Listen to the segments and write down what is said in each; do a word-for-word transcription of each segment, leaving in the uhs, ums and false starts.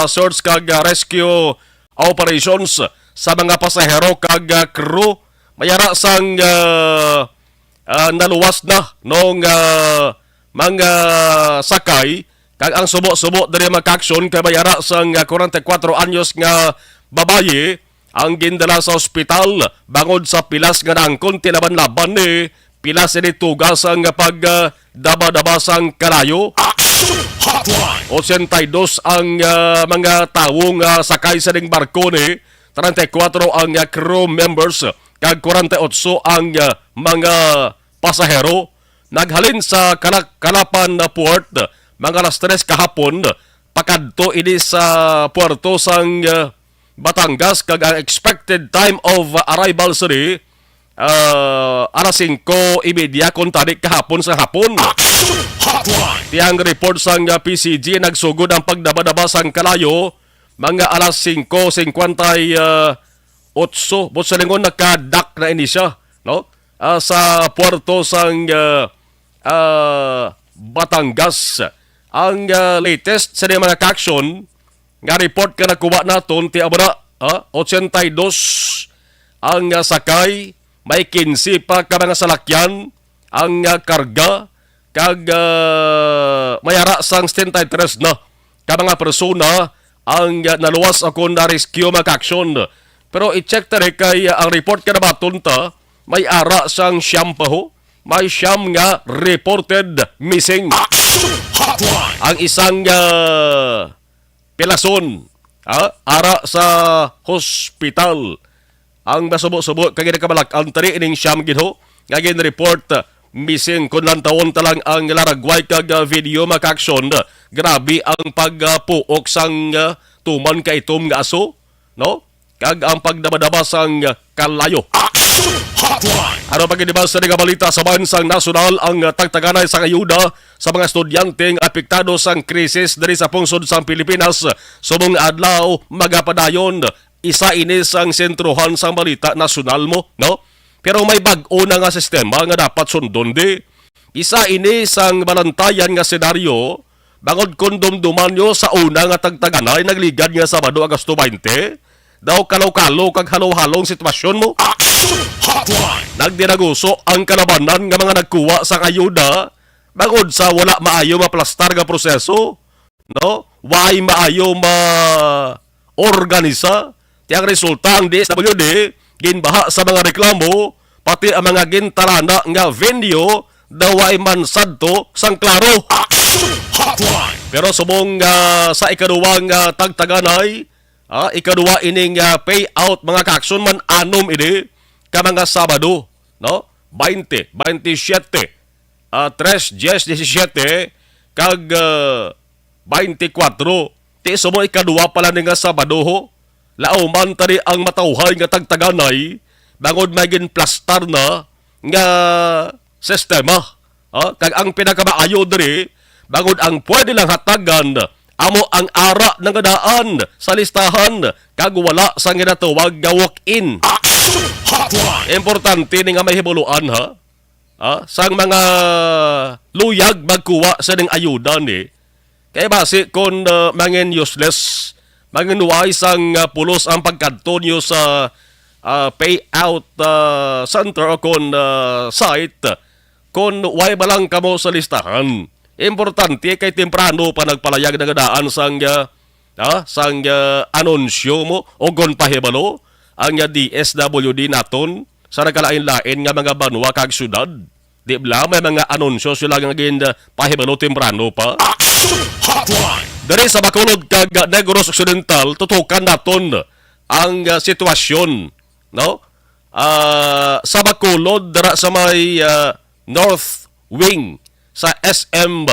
search kag, ah, rescue operations sa mga pasahero kag, ah, crew. May ara sang, ah, ah, naluwas na nung, ah, mga sakay, kag ang subo-subo diri, mga ka-aksyon, kay may ara sang, ah, forty-four anyos nga babayi ang gindala sa ospital bangod sa pilas nga naangkon. Ti laban-laban ni pilas ini tugas ang pag, ah, daba-daba sang kalayo. Action Hotline! Ochenta y dos ang, ah, mga tawo nga sakay sa ning barko ni, treinta y cuatro ang, ah, crew members, kag kwarenta y otso ang, ah, mga pasahero. Naghalin sa Kala-, Calapan na port, mga alas tres kahapon, pakadto ini sa puerto sang, ah, Batangas, kag ang expected time of arrival sini, ah, alas singko y media kuntani kahapon sa hapon. Action Hotline! Ti ang report sang, ah, P C G, nagsugod ang pagdabadaba sang kalayo mga alas singko cincuenta y otso. Buot silingon, nakadak na ini siya, no? Ah, sa puerto sang, ah, ah, Batangas. Ang, ah, latest sa mga ka-aksyon nga report nga nakuha naton, ti amo na, ah, ochenta y dos ang, ah, sakay, may quince pa ka mga salakyan ang, ah, karga, kag, ah, may ara sang setenta y tres na ka mga persona ang, ah, naluwas akon na-rescue, mga ka-aksyon. Pero i-check ta rin kay, ah, ang report nga nabaton ta, may ara sang siyam pa ho. May siyam nga reported missing. Action Hotline! Ang isang, ah, pilason, ah, ara sa hospital. Ang masubo-subo kag ginakabalak-an tani ining siyam gid ho nga gin-report, ah, missing. Kon lantawon ta lang ang laragway kag, ah, video, mga ka-aksyon, grabe ang pagpuok sang, ah, tuman ka itom nga aso, no? Kag ang pagdabadaba sang, ah, kalayo. Action Hotline! Ano pa gid ba sa nga balita sa bansang nasyonal? Ang, ah, tagtaganay sang ayuda sa mga estudyante nga apektado sang krisis diri sa pungsod sang Pilipinas subong adlaw magapadayon. Isa ini sang sentrohan sang balita nasyonal mo, no? Pero may bag-o na nga sistema nga dapat sundon di. Isa ini sang balantayan nga senaryo, bangod kon dumduman nyo sa una nga tagtaganay nagligad nga Sabado, Agosto twenty, daw kalo-kalo kag halo-halong sitwasyon mo. Action Hotline! Nagdinaguso ang kalabanan nga mga nagkuha sang ayuda bangod sa wala maayo maplastar nga proseso, no? Way maayo ma-organisa. Ti ang resulta, ang D S W D ginbaha sa mga reklamo, pati ang mga gintarana nga venue daw way man sadto sang klaro. Action Hotline! Pero subong, ah, sa ikaduwa nga tagtaganay, ah, ikaduwa ining, ah, payout, mga ka-aksyon, man-anom ini ka mga Sabado, no? Twenty, twenty-seven, ah, tres, dies, diecisiete, kag, ah, twenty-four. Ti subong ikaduwa pa lang ni nga Sabado ho. Lauman tani ang matawhay nga tagtaganay bangod may ginplastar na nga sistema. Ah, kag ang pinakamaayo diri, bangod ang pwede lang hatagan amo ang ara na nga daan sa listahan kag wala sang ginatawag nga walk-in. Action Hotline! Importante ni nga may hibuluan, ha? Ah, sang mga luyag magkuha sa ning ayuda ni. Kay basi kon, ah, mangin useless, mangin way sang, ah, pulos ang pagkadto niyo sa, ah, payout, ah, center o kon, ah, site, kon way ba lang kamo sa listahan. Importante kay temprano pa nagpalayag na nga daan sang, ah, ah, sang, ah, anunsyo mo o kon pahibalo ang, ah, D S W D naton sa nagkalain-lain nga mga banwa kag syudad. Di bala may mga anunsyo sila nga gin, ah, pahibalo temprano pa? Action Hotline! Diri sa Bacolod kag Negros Occidental, tutukan naton ang, ah, sitwasyon, no? Ah, sa Bacolod, dira sa may, ah, North Wing sa S M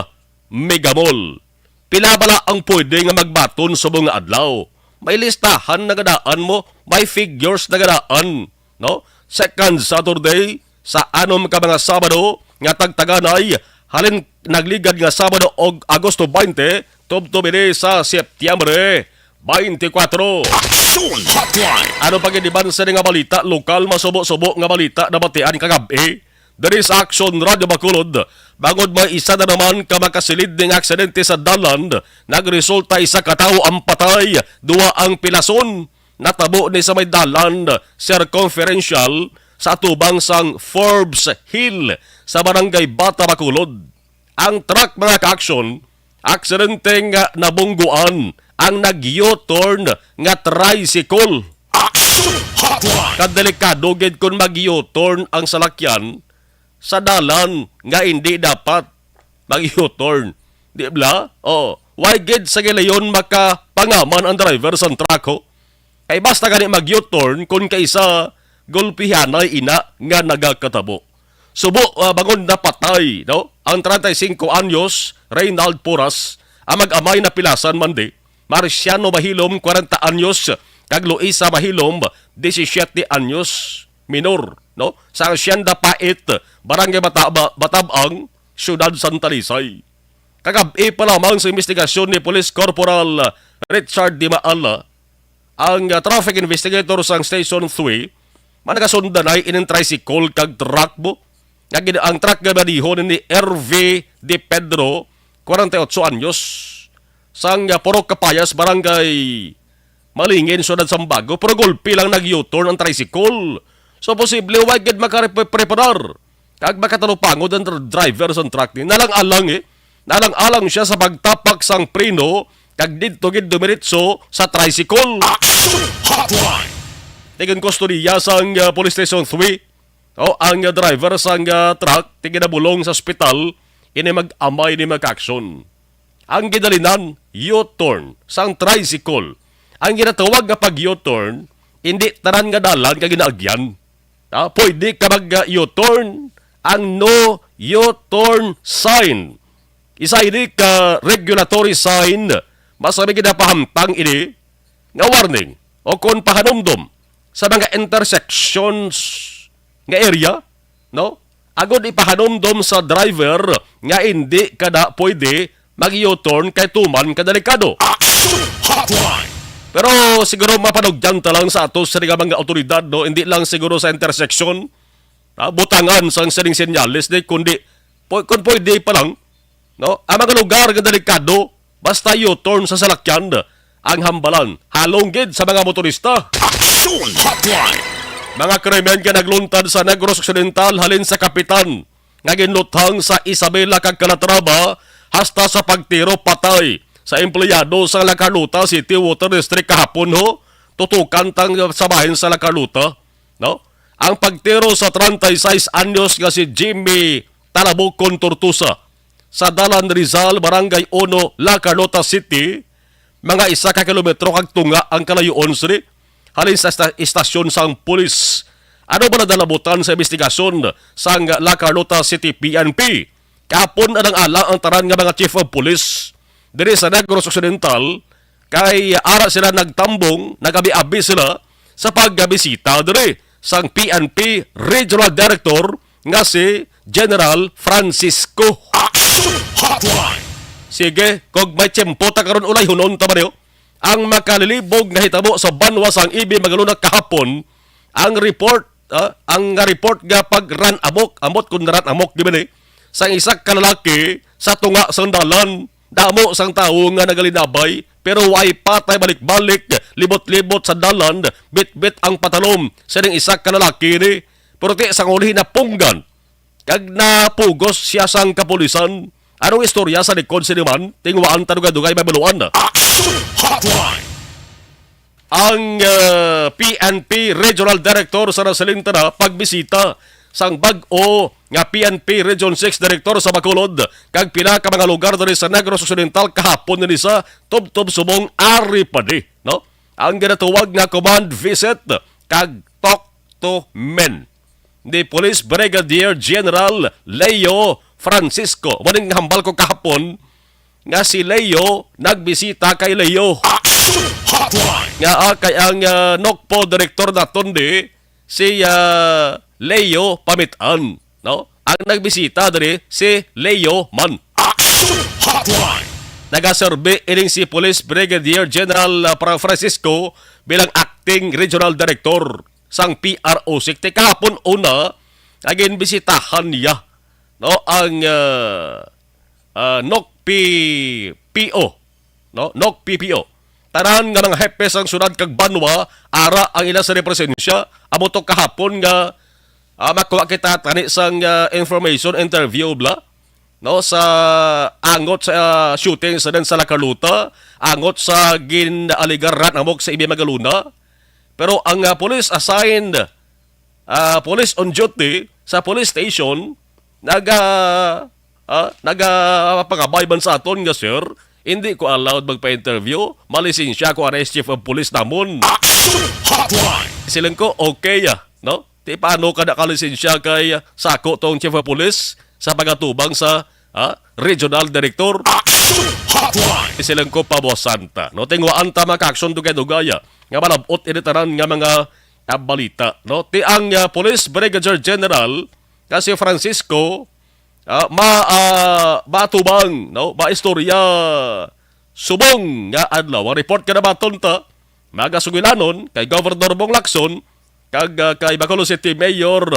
Mega Mall. Pila bala ang pwede nga magbaton subong nga adlaw? May listahan na nga daan mo, may figures na nga daan, no? Second Saturday, sa anom ka mga Sabado nga tagtaganay, halin nagligad nga Sabado og Agosto twenty, tubtob ini sa Setyembre twenty-four. Action Hotline! Ano pa gid iban sa nga balita lokal, masubo-subo nga balita nabatian kagab-i? Diri sa Action Radio Bacolod, bangod may isa na naman ka makasilid ning aksidente sa dalan, nagresulta isa ka tawo ang patay, duwa ang pilason. Natabo ni sa may dalan circumferential sa atubang sang Forbes Hill sa Barangay Bata, Bacolod. Ang truck, mga ka-aksyon, aksidente nga nabungguan ang nag-U-turn nga tricycle. Action Hotline! Kadelikado gid kon mag-U-turn ang salakyan sa dalan nga hindi dapat mag-U-turn. Di bala? Oh, why gid sa gilayon makapangaman ang driver sang truck, ho? Kay basta gani mag-U-turn kon kaisa gulpihanay ina nga nagakatabo. Subo, ah, bangon napatay, no? Ang treinta y cinco anyos, Reynald Porras, ang mag-amay na pilasan man di, Marciano Mahilom, kwarenta anyos, kag Luisa Mahilom, disisiete anyos, minor, no? Sa Hacienda Pait, Barangay Bataba-, Batabang, Siyudad Santa Lisay. Kagab-i pa lamang sa investigasyon ni Police Corporal Richard Dimaala, ang, ah, traffic investigator sang Station three, man nagasundanay ining tricycle kag truck mo. Nga gin-, ang truck nga ginadihon ni Herve De Pedro, kwarenta y ocho anyos, sang, ah, Purok Kapayas, Barangay Malingin, Siyudad Sambago, pero gulpi lang nag-U-turn ang tricycle. So, posible wa gid makapreparar kag makatalupangod ang dr-, driver sang truck ni. Nalang-alang, eh. Nalang-alang siya sa pagtapak sang preno kag didto gid dumiretso sa tricycle. Action Hotline! Tigin kustodiya sang, ah, Police Station three, o ang, ah, driver sang, ah, truck, tigin nabulong sa ospital, ini mag-amay ni mag-action. Ang ginalinan, U-turn sang tricycle. Ang ginatawag nga pag-U-turn, hindi tanan nga dalan ka ginaagyan. Ah, pwede ka mag-U-turn, ang no U-turn sign. Isa ini ka regulatory sign, mas may ginapahamtang ini nga warning o kon pahanumdom sa mga intersections nga area, no? Agod ipahanumdom sa driver nga hindi ka na pwede mag-U-turn kay tuman ka delikado. Action Hotline! Pero siguro mapanugyan ta lang sa ato sa mga awtoridad, no? Hindi lang siguro sa intersection, ah, butangan sang sining senyales, di, kundi pu-, kung pwede pa lang, no? Ang mga lugar nga delikado, basta U-turn sa salakyan, ang hambalan, halong gid sa mga motorista. Action Hotline! Mga krimen nga nagluntad sa Negros Occidental halin sa Kapitan, nga ginluthang sa Isabela kag Calatrava, hasta sa pagtiro patay sa empleyado sa La Carlota City Water District kahapon, ho, tutukan tang sa bahin sa La Carlota, no? Ang pagtiro sa treinta y seis anyos nga si Jimmy Talabukon Tortosa sa Dalan Rizal, Barangay Uno, La Carlota City, mga isa ka kilometro kag tunga ang kalayuon sini halin sa esta-, istasyon sang pulis. Ano ba nadalabutan sa investigasyon sang La Carlota City P N P? Kahapon, alang-alang ang tanan nga mga chief of police diri sa Negros Occidental, kay ara sila nagtambong, nagabi-abi sila sa pagbisita diri sang P N P Regional Director nga si General Francisco. Action Hotline! Sige, kung may tiyempo ta karon, ulayhunon ta ba niyo ang makalilibog nga hitabo sa banwa sang Ibi Magalona kahapon. Ang report, ah, ang nga report nga pag-run amok, ambot kung run amok, di ba ni? Sang isa ka lalaki sa tunga sang dalan, damo sang tawo nga nagalinabay, pero way patay balik-balik, libot-libot sa dalan, bitbit ang patalom sining isa ka lalaki ni. Pero ti sang uli napunggan kag napugos siya sang kapulisan. Anong istorya sa likod sini man? Tinguhaan ta dugay-dugay, mabaluan na. Action Hotline! Ang, ah, P N P Regional Director sa Nasalintana pagbisita sang bag-o nga P N P Region six Director sa Bacolod kag pila ka mga lugar diri sa Negros Occidental kahapon, ini sa tubtob subong ari pa di, no? Ang ginatawag nga command visit kag talk to men ni Police Brigadier General Leo Francisco. Mao ning hambal ko kahapon nga si Leo nagbisita kay Leo. Action Hotline! Nga, ah, kay ang, ah, Nokpo Direktor naton di, si, ah, Leo Pamitan, no? Ang nagbisita diri si Leo man. Action Hotline! Nagaserbi ining si Police Brigadier General, ah, Fra-, Francisco bilang Acting Regional Director sang P R O six. Ti kahapon una, nga ginbisitahan niya, no, ang, ah, ah, N O C P P O, no? N O C P P O. Tanan nga mga hepe sang syudad kag banwa, ara ang ila sa represensya. Amo to kahapon nga, ah, makuha kita tani sang, ah, information, interview, bla, no, sa angot sa, ah, shooting sa, sa La Carlota, angot sa gin-alegar rat amok sa Ibi Magaluna. Pero ang, ah, police assigned, ah, police on duty sa police station, naga, ah, nagapangabay man sa aton nga, "Sir, hindi ko allowed magpa-interview. Malisensya ko, aray, chief of police namon." Action Hotline! Siling ko, "Okay, ah, no? Ti paano ka nakalisensya kay, ah, sako tong chief of police sa pagatubang sa, ah, regional director?" Action Hotline! Siling ko, "Pabuwasan ta, no? Tinguhaan ta, mga ka-action, dugay-dugaya nga malab-ot ini tanan nga mga, ah, balita, no?" Ti ang, ah, Police Brigadier General nga si Francisco, ah, ma-, ah, matubang, no? Maistorya subong nga adlaw. Ang report nga nabaton ta, mga sugilanon, kay Governor Bong Lacson kag, ah, kay Bacolod City Mayor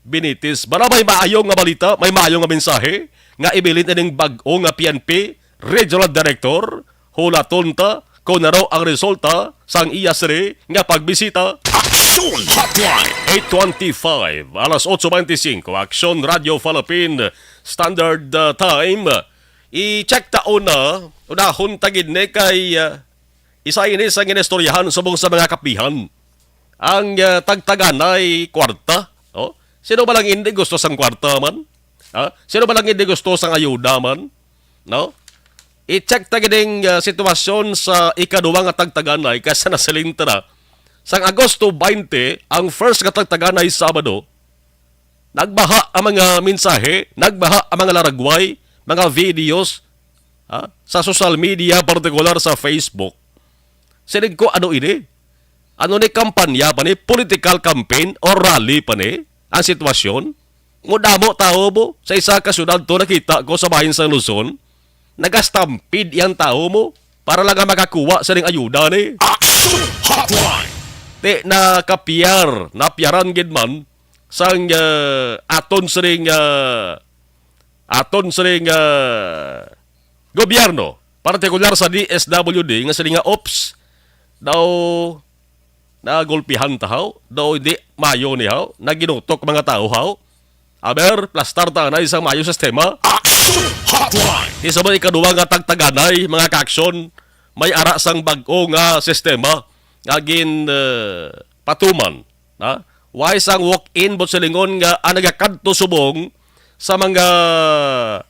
Benitez. Bala may maayo nga balita, may maayo nga mensahe nga ibilin ining bag-o nga P N P Regional Director. Hulaton ta kung ano ang resulta sang iya sini nga pagbisita. Action Hotline! Eight twenty-five, alas otso bente singko, Action Radio Philippine Standard, uh, Time. I-check ta una, unahon ta gid ni kay, uh, isa ini sa ginistoryahan subong sa mga kapihan. Ang, uh, tagtaganay kwarta, no? Sino ba lang hindi gusto sang kwarta man? Ha? Sino ba lang hindi gusto sang ayuda man? No? I-check ta gining, ah, sitwasyon sa ikaduwa nga tagtaganay kay sa nasiling ta na. Sang Agosto twenty, ang first nga tagtaganay, Sabado, nagbaha ang mga mensahe, nagbaha ang mga laragway, mga videos, ha, sa social media, partikular sa Facebook. Siling ko, ano ini? Ano ni, kampanya pa ni? Political campaign or rally pa ni ang sitwasyon? Modamo tawo mo sa isa ka syudad to, nakita ko sa bahin sang Luzon. Nagastampid yang tawo mo para lang nga makakuha sa ning ayuda ni. Action Hotline! Ti nakapiyar, napiyaran gid man sang, ah, aton sining, ah, aton sining, ah, gobyerno, partikular sa D S W D, nga sila nga ops daw nagulpihan ta haw, daw hindi mayo ni haw, naginutok mga tao haw. Aber, plastar ta na isang mayo sistema. Action Hotline! Isa man ikaduha nga tagtaganay, mga ka-action, may ara sang bag-o nga sistema nga gin, eh, patuman. Ha? Why sang walk-in, buot silingon, nga, ah, nagakadto subong sa mga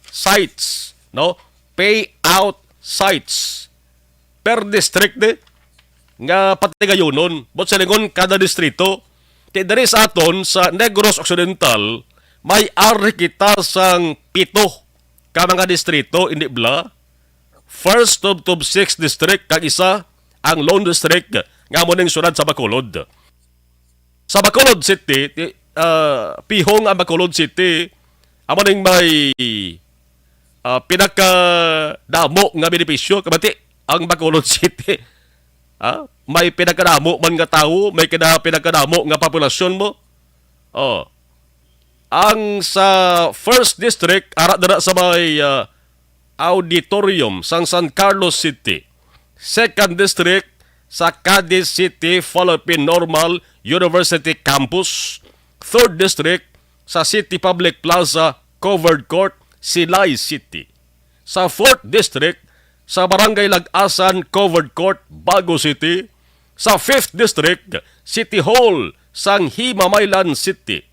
sites, no? Payout sites per district di nga patigayunon. Buot silingon, kada distrito. Ti diri sa aton sa Negros Occidental, may ari kita sang pito ka mga distrito, hindi bala? First of, of six district, kag isa ang lone district nga amo ning syudad sa Bacolod. Sa Bacolod City, ti-, ah, pihong ang Bacolod City, amo ning may, ah, pinakadamo nga benepisyo. Kabati, ang Bacolod City, ah, may pinakadamo man nga tawo, may kina-, pinakadamo nga populasyon mo. Oh. Ang sa first district, ara dira sa may, ah, auditorium sang San Carlos City. Second district, sa Cadiz City Philippine Normal University Campus. Third district, sa City Public Plaza Covered Court, Silay City. Sa fourth district, sa Barangay Lag-asan Covered Court, Bago City. Sa fifth district, City Hall sang Himamaylan City.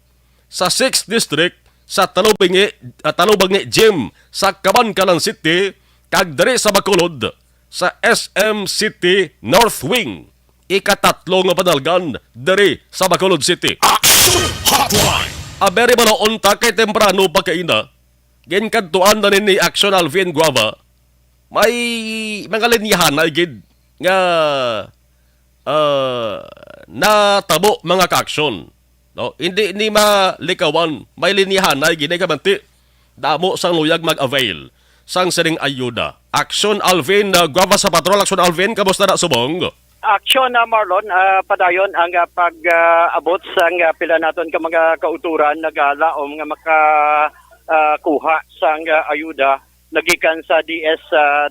Sa sixth district, sa Talubingi, ah, Talubangi Gym sa Kabankalan City, kag diri sa Bacolod, sa S M City North Wing, ikatatlo nga panalgan diri sa Bacolod City. Action Hotline! Aberi, manaon ta kay temprano pa kaina. Ginkadtuan na ni Action Alvin Guava. May mga linyahanay gid nga, ah, natabo, mga ka-action, no? Hindi ni malikawan, may linyahanay gid, kamanti. Damo sang luyag mag-avail sang sining ayuda. Action Alvin, ah, Guava sa Patrol. Action Alvin, kamusta na subong? Aksyon na, Marlon, ah, padayon ang, ah, pag, ah, abot sang, ah, pila naton ka mga kauturan nagalaom nga maka, ah, kuha sang, ah, ayuda nagikan sa D S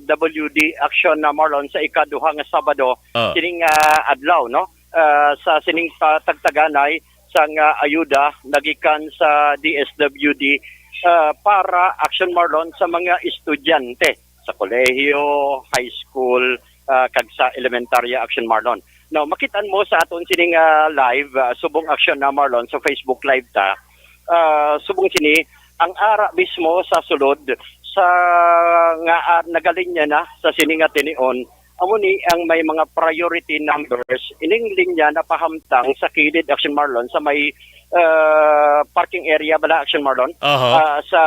W D Aksyon na, Marlon, sa ikaduha nga Sabado Ah. sining, ah, adlaw, no? Ah, sa sining pa-, tagtaganay sang, ah, ayuda nagikan sa D S W D, ah, para Aksyon, Marlon, sa mga estudyante sa kolehiyo, high school, ah, kag sa elementarya, Aksyon, Marlon. Now, makitaan mo sa aton sining, ah, live, ah, subong Aksyon na, Marlon, sa Facebook Live ta. Ah, subong sini, ang ara mismo sa sulod sa nga, ah, nagalinya na sa sini nga tinion, amo ni ang may mga priority numbers. Ining linya napahamtang sa kilid, Aksyon, Marlon, sa may, ah, parking area bala, Aksyon, Marlon, Aha. ah, sa,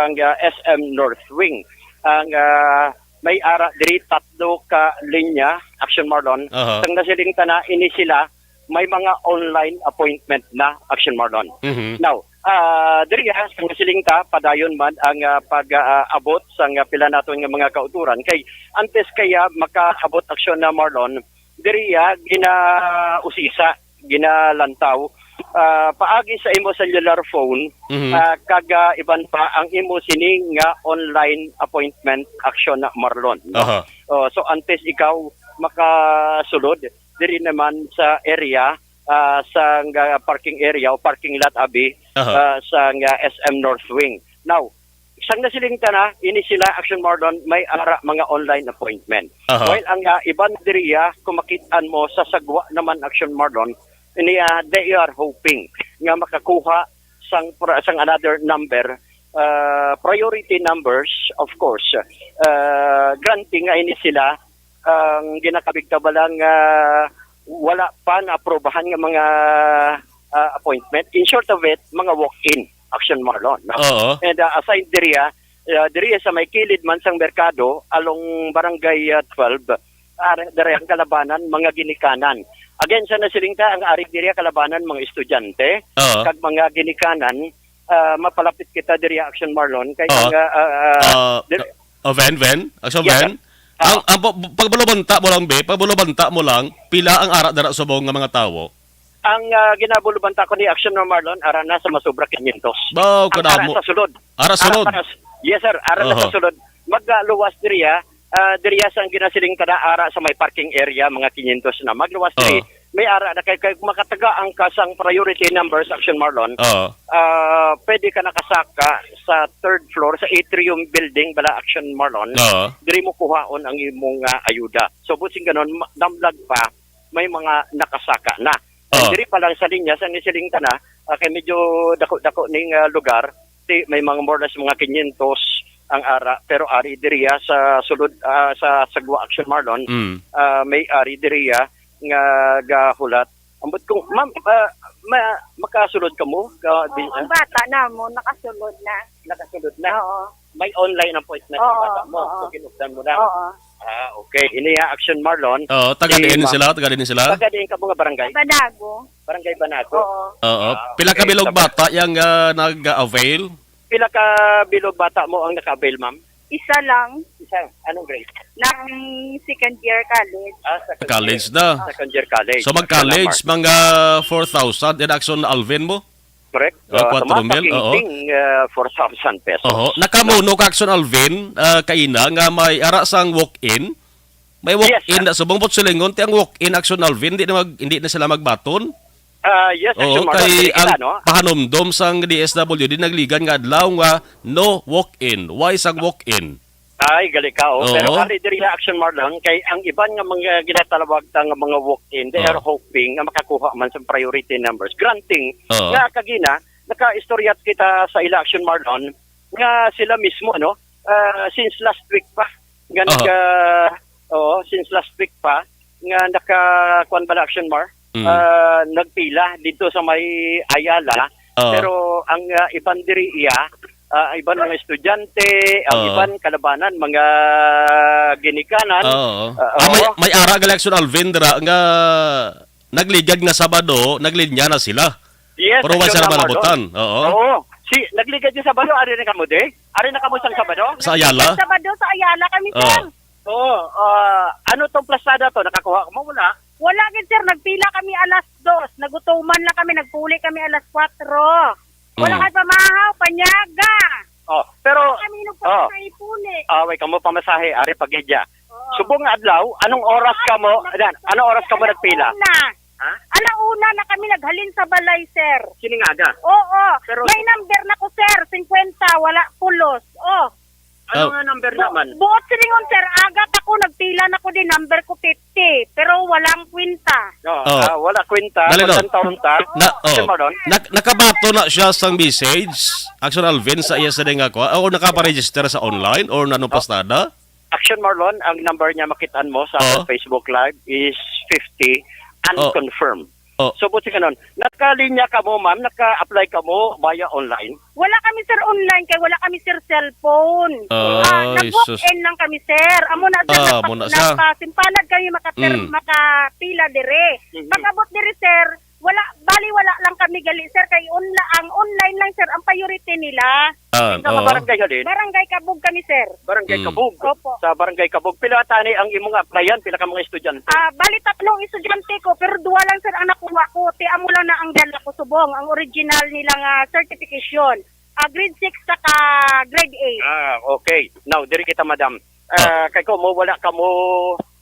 ah, S M North Wing. Ang, ah, may ara diri tatlo ka linya, Aksyon, Marlon. Aha. Sang nasiling ta na, ini sila may mga online appointment na, Aksyon, Marlon. Mhm. Now, ah, diri, ha, sang nasiling ta, padayon man ang, ah, pag, ah, abot sang, ah, pila naton nga mga kauturan. Kay antes kaya makaabot, Aksyon na, Marlon, diri, ah, ginausisa, ginalantaw, ah, paagi sa imo cellular phone, Mhm. ah, kag, ah, iban pa ang imo sini nga online appointment, Aksyon na, Marlon, no? Aha. Oh, so antes ikaw makasulod diri naman sa area, ah, sa nga parking area o parking lot, abi, Aha. ah, sa nga S M North Wing. Now, sang nasiling ta na, ini sila, Action Marlon, may ara mga online appointment. Aha. While ang, ah, iban diriya, kung makitaan mo sa sagwa naman, Action Marlon, niya, they are hoping nga makakuha sang pra-, sang another number, ah, priority numbers, of course. Ah, granting nga ini sila ang ginakabig ta bala nga wala pa naaprobahan nga mga, ah, appointment. In short of it, mga walk-in, Action Marlon, no? Oo. And, ah, aside diriya, ah, diriya sa may kilid man sang merkado, along Barangay, ah, twelve, ah, diri ang kalabanan, mga ginikanan. Again, sa nasiling ta, ang ari diriya kalabanan, mga estudyante, Oo. kag mga ginikanan, ah, mapalapit kita diriya, Action Marlon, kay Oo. ang, ah, ah, ah, Ah, dir- oh, Ven, Ven? Action Yes, Ven? sir. Ah. Ang, ang pa-, pagbulabanta mo lang, be, pagbulabanta mo lang, pila ang ara dira subong nga mga tawo? Ang, ah, ginabulabanta ko ni Action Marlon, ara na sa masobra quinientos. Wow, Ang ara kadamo. sa sulod. Ara Ara sulod? para s-, yes, sir. Ara na sa Aha. sulod. Magluwas diriya, ah, diriya sa ang ginasiling ta na ara sa may parking area, mga quinientos na. Magluwas diri, Oo. may ara na kay, kay makatagaan ka sang priority numbers, Action Marlon. Oo. Ah, pwede ka nakasaka sa third floor sa atrium building bala, Action Marlon. Oo. Diri mo kuhaon ang imong, ah, ayuda. So, buot siling ganon, ma-, damlag pa, may mga nakasaka na. And Oh. diri pa lang sa linya, sa nisiling ta na, ah, kay medyo dako-dako ning, ah, lugar, ti may mga more or less mga quinientos ang ara, pero ari diriya sa sulod, ah, sa Sagwa Action Marlon, Mm. ah, may ari diriya nga gahulat. Ambot kung, ma'am, ah, ma-, makasulod ka mo? Ka, di, Oo, ang ah? bata namo, nakasulod na. Nakasulod na? Oo. May online appointment ang Oo, bata mo. oo. So, kinupdan mo na. Oo. Ah, okay. Ini ya, Action Marlon. Oo, taga Si diin Ma-, sila? Taga diin sila? Taga diin ka mga barangay? Banago. Barangay Banago. Oo. Oo. Ah, Pila ka okay. bilog Sa bata yang, ah, nag-avail? Pila ka bilog bata mo ang naka-avail, ma'am? Isa lang. Isa. Anong grade? Nang second year college. Ah, second College year. na. Second year college. So, mag-college, Salamat. mga four thousand in Action Alvin mo? Correct. Oh, Ah, kwatro mil, oo. Tumapakinting, ah, four thousand pesos. Oho. Nakamuno ka, Action Alvin, ah, kaina nga may ara sang walk-in? May Yes, walk-in sir. na subong, but silingon, ti ang walk-in, Action Alvin, di na mag-, hindi na sila magbaton? Ah, yes, Oo, Action Marlon, kay dili kita, ang no? pahanumdom sang D S W D nagligad nga adlaw nga no walk-in. Why sang walk-in? Ay, gali ka, oh. Oo. Pero ari diri na, Action Marlon, kay ang iban nga mga ginatalawag ta nga mga walk-in, they Oo. are hoping nga makakuha man sa priority numbers. Granting Oo. nga kagina, nakaistoryat kita sa ila, Action Marlon, nga sila mismo, ano, ah, since last week pa, nga Oo. nag-, ah, oo, since last week pa, nga naka-, kuwan bala, Action Mar, Mm. ah, nagpila dito sa may Ayala. Oo. Pero ang, ah, iban diri iya, ah, iban mga estudyante, ang Oo. iban kalabanan, mga ginikanan. Oo. Ah, Ah, may, oo. may ara gali, Action Alvin, dira nga nagligad nga Sabado, naglinya na sila. Yes, Pero wala Action sila Mar, no? malabutan. Oo. Oo. Si, nagligad yung Sabado, ari na kamo, de? Ari na kamo sang Sabado? Sa Ayala? Sabado sa Ayala kami, Oo. sir. Oo, ah, ano tong plasada to? Nakakuha ka mo? Wala. Wala gid, sir. Nagpila kami alas dos. Nagutuman lang kami. Nagpuli kami alas kwatro. Wala Mm. kay pamahaw, panyaga. Oh, pero, Wala kami oh, nagpapasay-puli. Ah, way kamo pamasahe, ari pa gid ya. Oo. Subong nga adlaw, anong oras kamo, Ala dan, anong oras kamo nagpila? Una. Ha? Ala una na kami naghalin sa balay, sir. Sining aga? Oo. Pero May number na ko, sir. Singkwenta, wala pulos. Oh. Ano Oh. nga number Bu-, naman? Buot silingon, sir. Aga pa ko, nagpila na ko din. Number ko fifty. Pero walang kwinta. No, Oh. ah, wala kwinta. Dali, no. Pagkantahon ta. Na, oh. Sir Marlon? Nak-, nakabato na siya sa message, Action Alvin, sa iya sa nga ko. O nakaparegister sa online or nano Oh. pastada? Action Marlon, ang number niya makitaan mo sa Oh. Facebook Live is fifty, Oh. unconfirmed. Oh. So, buti ka nun. Nakalinya ka mo, ma'am? Naka-apply ka mo via online? Wala kami, sir, online kay wala kami, sir, cellphone. Ay, Ah, nag-walk-in sus. lang kami, sir. Amo na, sir, Ah, nagpa-, amo na sa nagpasimpalad kami makater-, Mm. makapila dire. Mhm. Pag-abot dire, sir, wala, bali wala lang kami gali, sir, kay onla-, ang online lang, sir, ang priority nila. Ah, Sa oo. barangay halin? Barangay Kabog kami, sir. Barangay Mm. Kabog. Opo. Sa Barangay Kabog. Pila tani ang imong applyan? Pila ka mga estudyante? Ah, bali tatlong estudyante ko, pero duha lang, sir, ang nakuha ko. Ti amo lang na ang dala ko subong, ang original nila nga certification. Ah, grade six saka grade eight. Ah, okay. Now, diri kita, madam. Ah, Oh. kay ko mo wala ka mo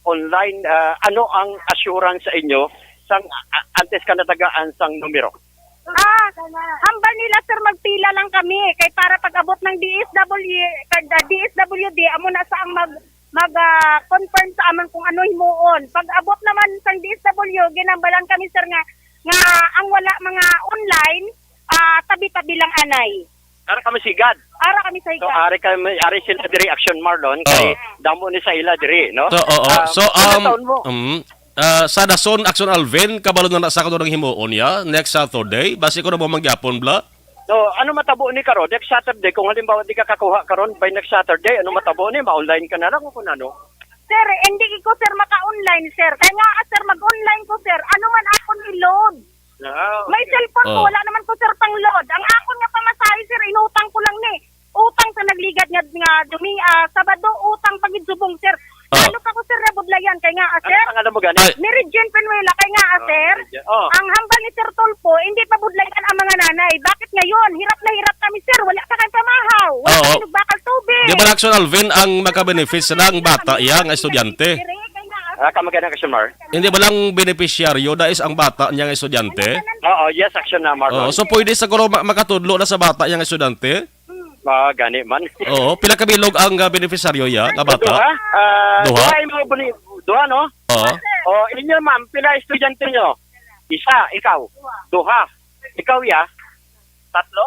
online, ah, ano ang assurance sa inyo sang, ah, antes ka natagaan sang numero? Ah, hambal nila, sir, magpila lang kami kay para pag-abot ng D S W, kag, ah, D S W D, amo na sa ang mag, mag, ah, confirm sa amon kung ano himuon. Pag-abot naman sang D S W, ginambalan kami, sir, nga, nga ang wala mga online, ah, tabi-tabi lang anay. Ara kami sigad. Ara kami sa So, higa. ari kami, ari sila diri, Action Marlon, kay Oh. damo ni sa ila diri, no? So, oo. Ah, So, ano um, taon mo? um, ah, sa dason, Action Alvin, kabalo na na sa kuno nang himuon niya next Saturday. Basi ko na mo mangyapon, bla. So, ano matabo ni karon? Next Saturday, kung halimbawa di ka kakuha karon by next Saturday, ano matabo ni? Ma-online ka na lang o kung ano? Sir, hindi ko, sir, maka-online, sir. Kaya nga, sir, mag-online ko, sir. Ano man akon i-load? Ah, May okay. cellphone ko, Oh. wala naman ko, sir, pang load. Ang akon nga pamasahe, sir, inutang ko lang ni. Utang sa nagligad nga, nga dumi, ah, Sabado, utang pa gid subong, sir. Oh. Lalo pa ko, sir, nabudlayan. Kay nga, ah, Ano sir, pangalan mo gani? Ay. Mary Jane Penuela, kay nga, ah, Oh, sir, Mary Jane. Oh. ang hambal ni Sir Tulfo, hindi pa budlayan ang mga nanay. Bakit ngayon? Hirap na hirap kami, sir. Wala pa kay pamahaw. Wala Oo. pa kay bakal tubig. Di ba, Action Alvin, ang makabenefits na ang bata, iya, nga estudyante? Dire, kay nga, ah, Ah, kamagana ka, Sir Mar? Hindi ba lang benepisyaryo, dais ang bata niya nga estudyante? Oo, yes, Action na, Marlon. Oo, so pwede siguro ma-, makatudlo na sa bata niya nga estudyante? Ah, gani man. Oo, pila ka bilog ang, ah, benepisyaryo ya nga bata? Duha? Ah, Duha? duha imo buni-, duha, no? Oo. Oh, inyo, ma'am, pila estudyante nyo? Isa, ikaw. Duha. Ikaw, ya? Tatlo?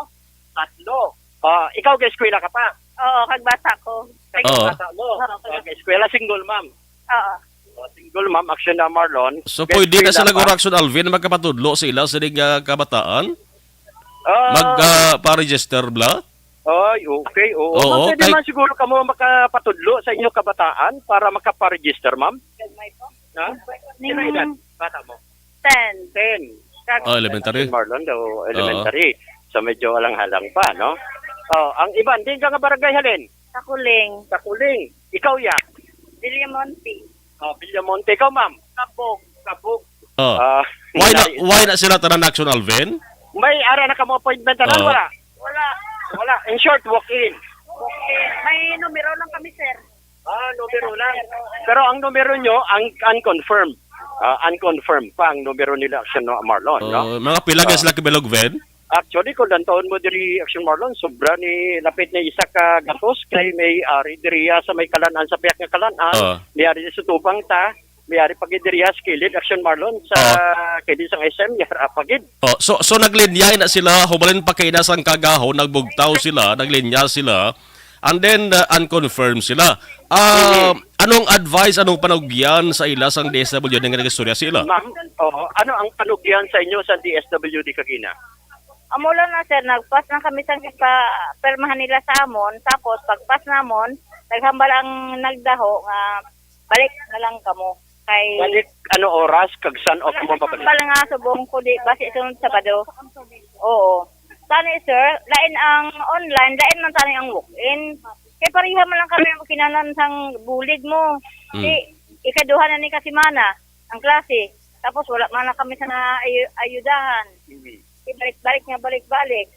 Tatlo. Ah, ikaw, ga-eskwela ka pa? Oo, kag bata ko. Kag Oo. bata mo. Oo, kag Ga-eskwela, single ma'am. Oo. Oh, single ma'am, Action na, Marlon. So, Ga-eskwela pwede na sila pa. guro, Action Alvin, magkapatudlo sila sa inig, ah, kabataan? Ah. Mag, ah, pa-register bla? Ay, okay. Oo, Oo, ma'am, pwede kay man siguro kamo makapatudlo sa inyo kabataan para makaparegister, ma'am? Ha? Ning Sino edad? Bata mo? Ten. Ten. Kag Oh, elementary. Marlon daw, Oo. elementary. So, medyo alang-alang pa, no? Oh, ang iban, din ka nga barangay halin? Sa Kuling. Sa Kuling. Ikaw, ya? Villamonte. Oh, Villamonte. Ikaw, ma'am? Kabog. Kabog. Oh. Ah, Why na, nai- why na sila tanan, Action Alvin? May ara na kamo appointment tanan, Oh. wala? Wala. Wala. In short, walk-in. Okay. May numero lang kami, sir. Ah, numero lang. Pero ang numero nyo, ang unconfirmed. Ah, unconfirmed pa ang numero nila, Action, no, Marlon, no? Oh, mga pila ka Ah. sila kabilog, Ven? Actually, kung lantawon mo diri, Action Marlon, sobra ni lapit na isa ka gatos kay may ari diriya sa may Kalan-an, sa piyak nga Kalan-an. Ah. May ari sa tubang ta, may ari pa gid diriya sa kilid, Action Marlon, sa Ah. kilid sang S M, yara pa gid. Oh, so, so naglinyay na sila, hubalin pa kay na sang kagahon, nagbugtaw sila, naglinya sila, and then, uh, unconfirmed sila. Ah, Mhm. anong advice, anong panugyan sa ila sang D S W D nga nag-istorya sa ila? Ma'am, oo, ano ang panugyan sa inyo sa D S W D kagina? Amo lang na, sir, nagpas na kami sa pa-, pirmahan nila sa amon. Tapos, pagpas namon, naghambal ang nagdaho nga balik na lang kamo. Kay Balik, ano oras, kag san o kamo pabalik? Hambal nga subong ko di, basi sunod Sabado. Oo. Tani, sir, lain ang online, lain man tani ang walk-in. Kay pareha man lang kami ang kinahanglan sang bulig mo. Mm. Di, ikaduha na ni ka semana ang klase. Tapos wala man na kami sa na ayu- ayudahan. Mhm. Ibalik-balik nga balik-balik.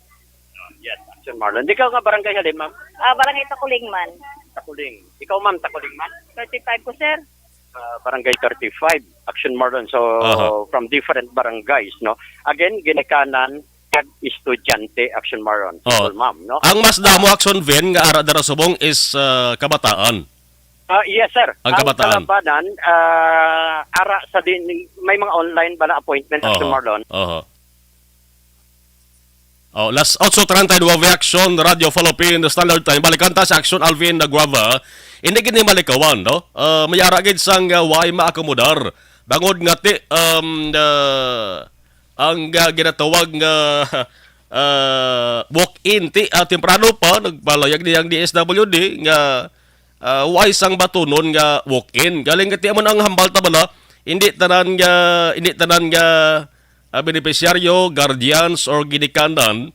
Oh, yes, Action Marlon. Ikaw nga barangay halin, ma'am? Ah, barangay Takuling man. Takuling. Ikaw, ma'am, Takuling man? Thirty-five ko, sir. Ah, barangay thirty-five, Action Marlon. So, Aha. from different barangays, no? Again, ginikanan kag estudyante, Action Marlon. Oh. Simple, ma'am, no? Ang mas damo, Action Vin, nga ara dira subong is, ah, kabataan. Ah, yes, sir. Ang kabataan. Kalabanan, ah, ara sa din, may mga online bala appointment, Action Aha. Marlon. Aha. Oh, las otso treinta y nueve, Action Radio Philippine Standard Time. Balikan ta si Action Alvin Naguava. Hindi gid ni malikawan, no? Ah, may ara gid sang, ah, way maakomodar. Bangod nga ti, um, ah, ang, ah, ginatawag nga, ah, walk-in, ti, ah, temprano pa, nagpalayag ni ang D S W D nga, ah, way sang batunon nga walk-in. Galing kati amo na ang hambal ta bala, hindi tanan nga, hindi tanan nga, ah, benepisyaryo, guardians, or ginikanan,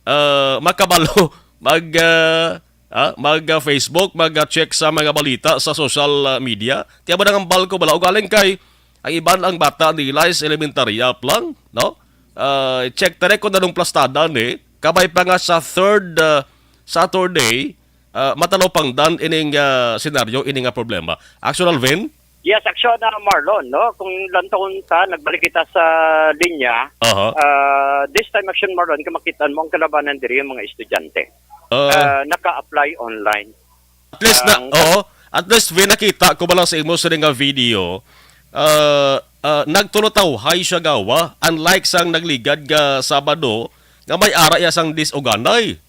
ah, makabalo mag, ah, ah, mag, ah, Facebook, mag-check sa mga balita sa social, ah, media. Tiyan mo nang hambal ko bala, ugaling kay ang iban ang bata nila is elementarya pa lang, no? Ah, check tare kung anong plastada ni. Kabay pa nga sa third, ah, Saturday, ah, matalupangdan ining, ah, senaryo, ining, ah, problema. Action Alvin? Yes, Action, ah, Marlon, no? Kung lantawon ta, nagbalik kita sa linya. Aha. Ah, this time, Action Marlon, kung makita mo ang kalabanan diri, yung mga estudyante. Ah. Ah, naka-apply online. At least na, Ang oo. At least, Vin, nakita ko bala sa imo sa nga video, ah, ah, nagtulotawhay siya gawa, unlike sang nagligad nga Sabado, nga may ara iya sang disuganay.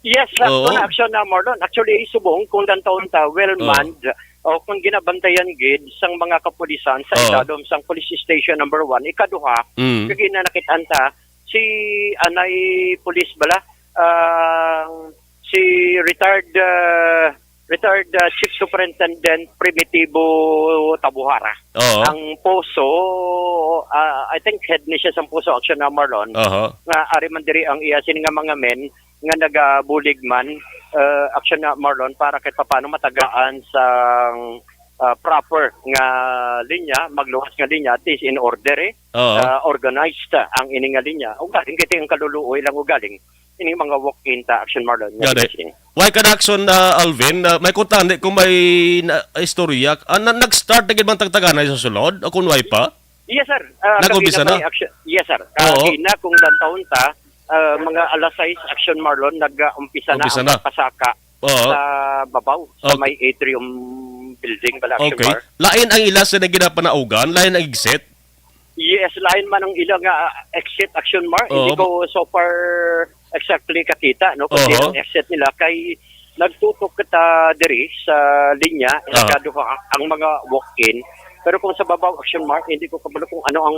Yes, Oo. Action na, Marlon. Actually, subong kung lantawon ta, well Oo. manned, o kung ginabantayan gid sang mga kapulisan sa Oo. idalom sang police station number one, ikaduha, Mm. kag ina nakit-an ta, si anay police bala, ah, si retired, ah, retired, ah, Chief Superintendent Primitivo Tabuhara. Oo. Ang Poso, ah, I think head ni siya sa Poso, Action na, Marlon, Aha. nga ari man diri ang iya sini nga mga men nga nagabulig man, ah, Action na, Marlon, para kahit papaano matagaan sang, ah, proper nga linya, magluwas nga linya, at least in order, eh. Oo. Ah, organized, ah, ang ini nga linya. Ugaling kay ang kaluluoy lang ugaling ini mga walk-in ta, Action Marlon, nga Gani. Blessing. Why ka na, Action, ah, Alvin? Ah, may kuntani kung may na, istorya. Ah, na, nag-start na gid bang tagtaganay sa sulod? O kung why pa? Yes, sir. Ah, Nag-umpisa kagina na? may action. Yes, sir. Oo. Kagina kung lantawon ta, ah, mga alas sais, Action Marlon, nag-umpisa na Umpisa ang na. pagpasaka Oo. sa babaw, sa Okay. may atrium building, bala, Action Okay. Mar. Lain ang ila sa naginapanaugan, lain ang exit? Yes, lain man ang ila nga, ah, exit, Action Mar. Hindi Oo. ko so far exactly kakita, no, kung Oho. sino ang exit nila. Kay nagtutok kita diri sa linya, Aha. nagkaduha ang mga walk-in. Pero kung sa babaw, Action Mar, hindi ko kabalo kung ano ang,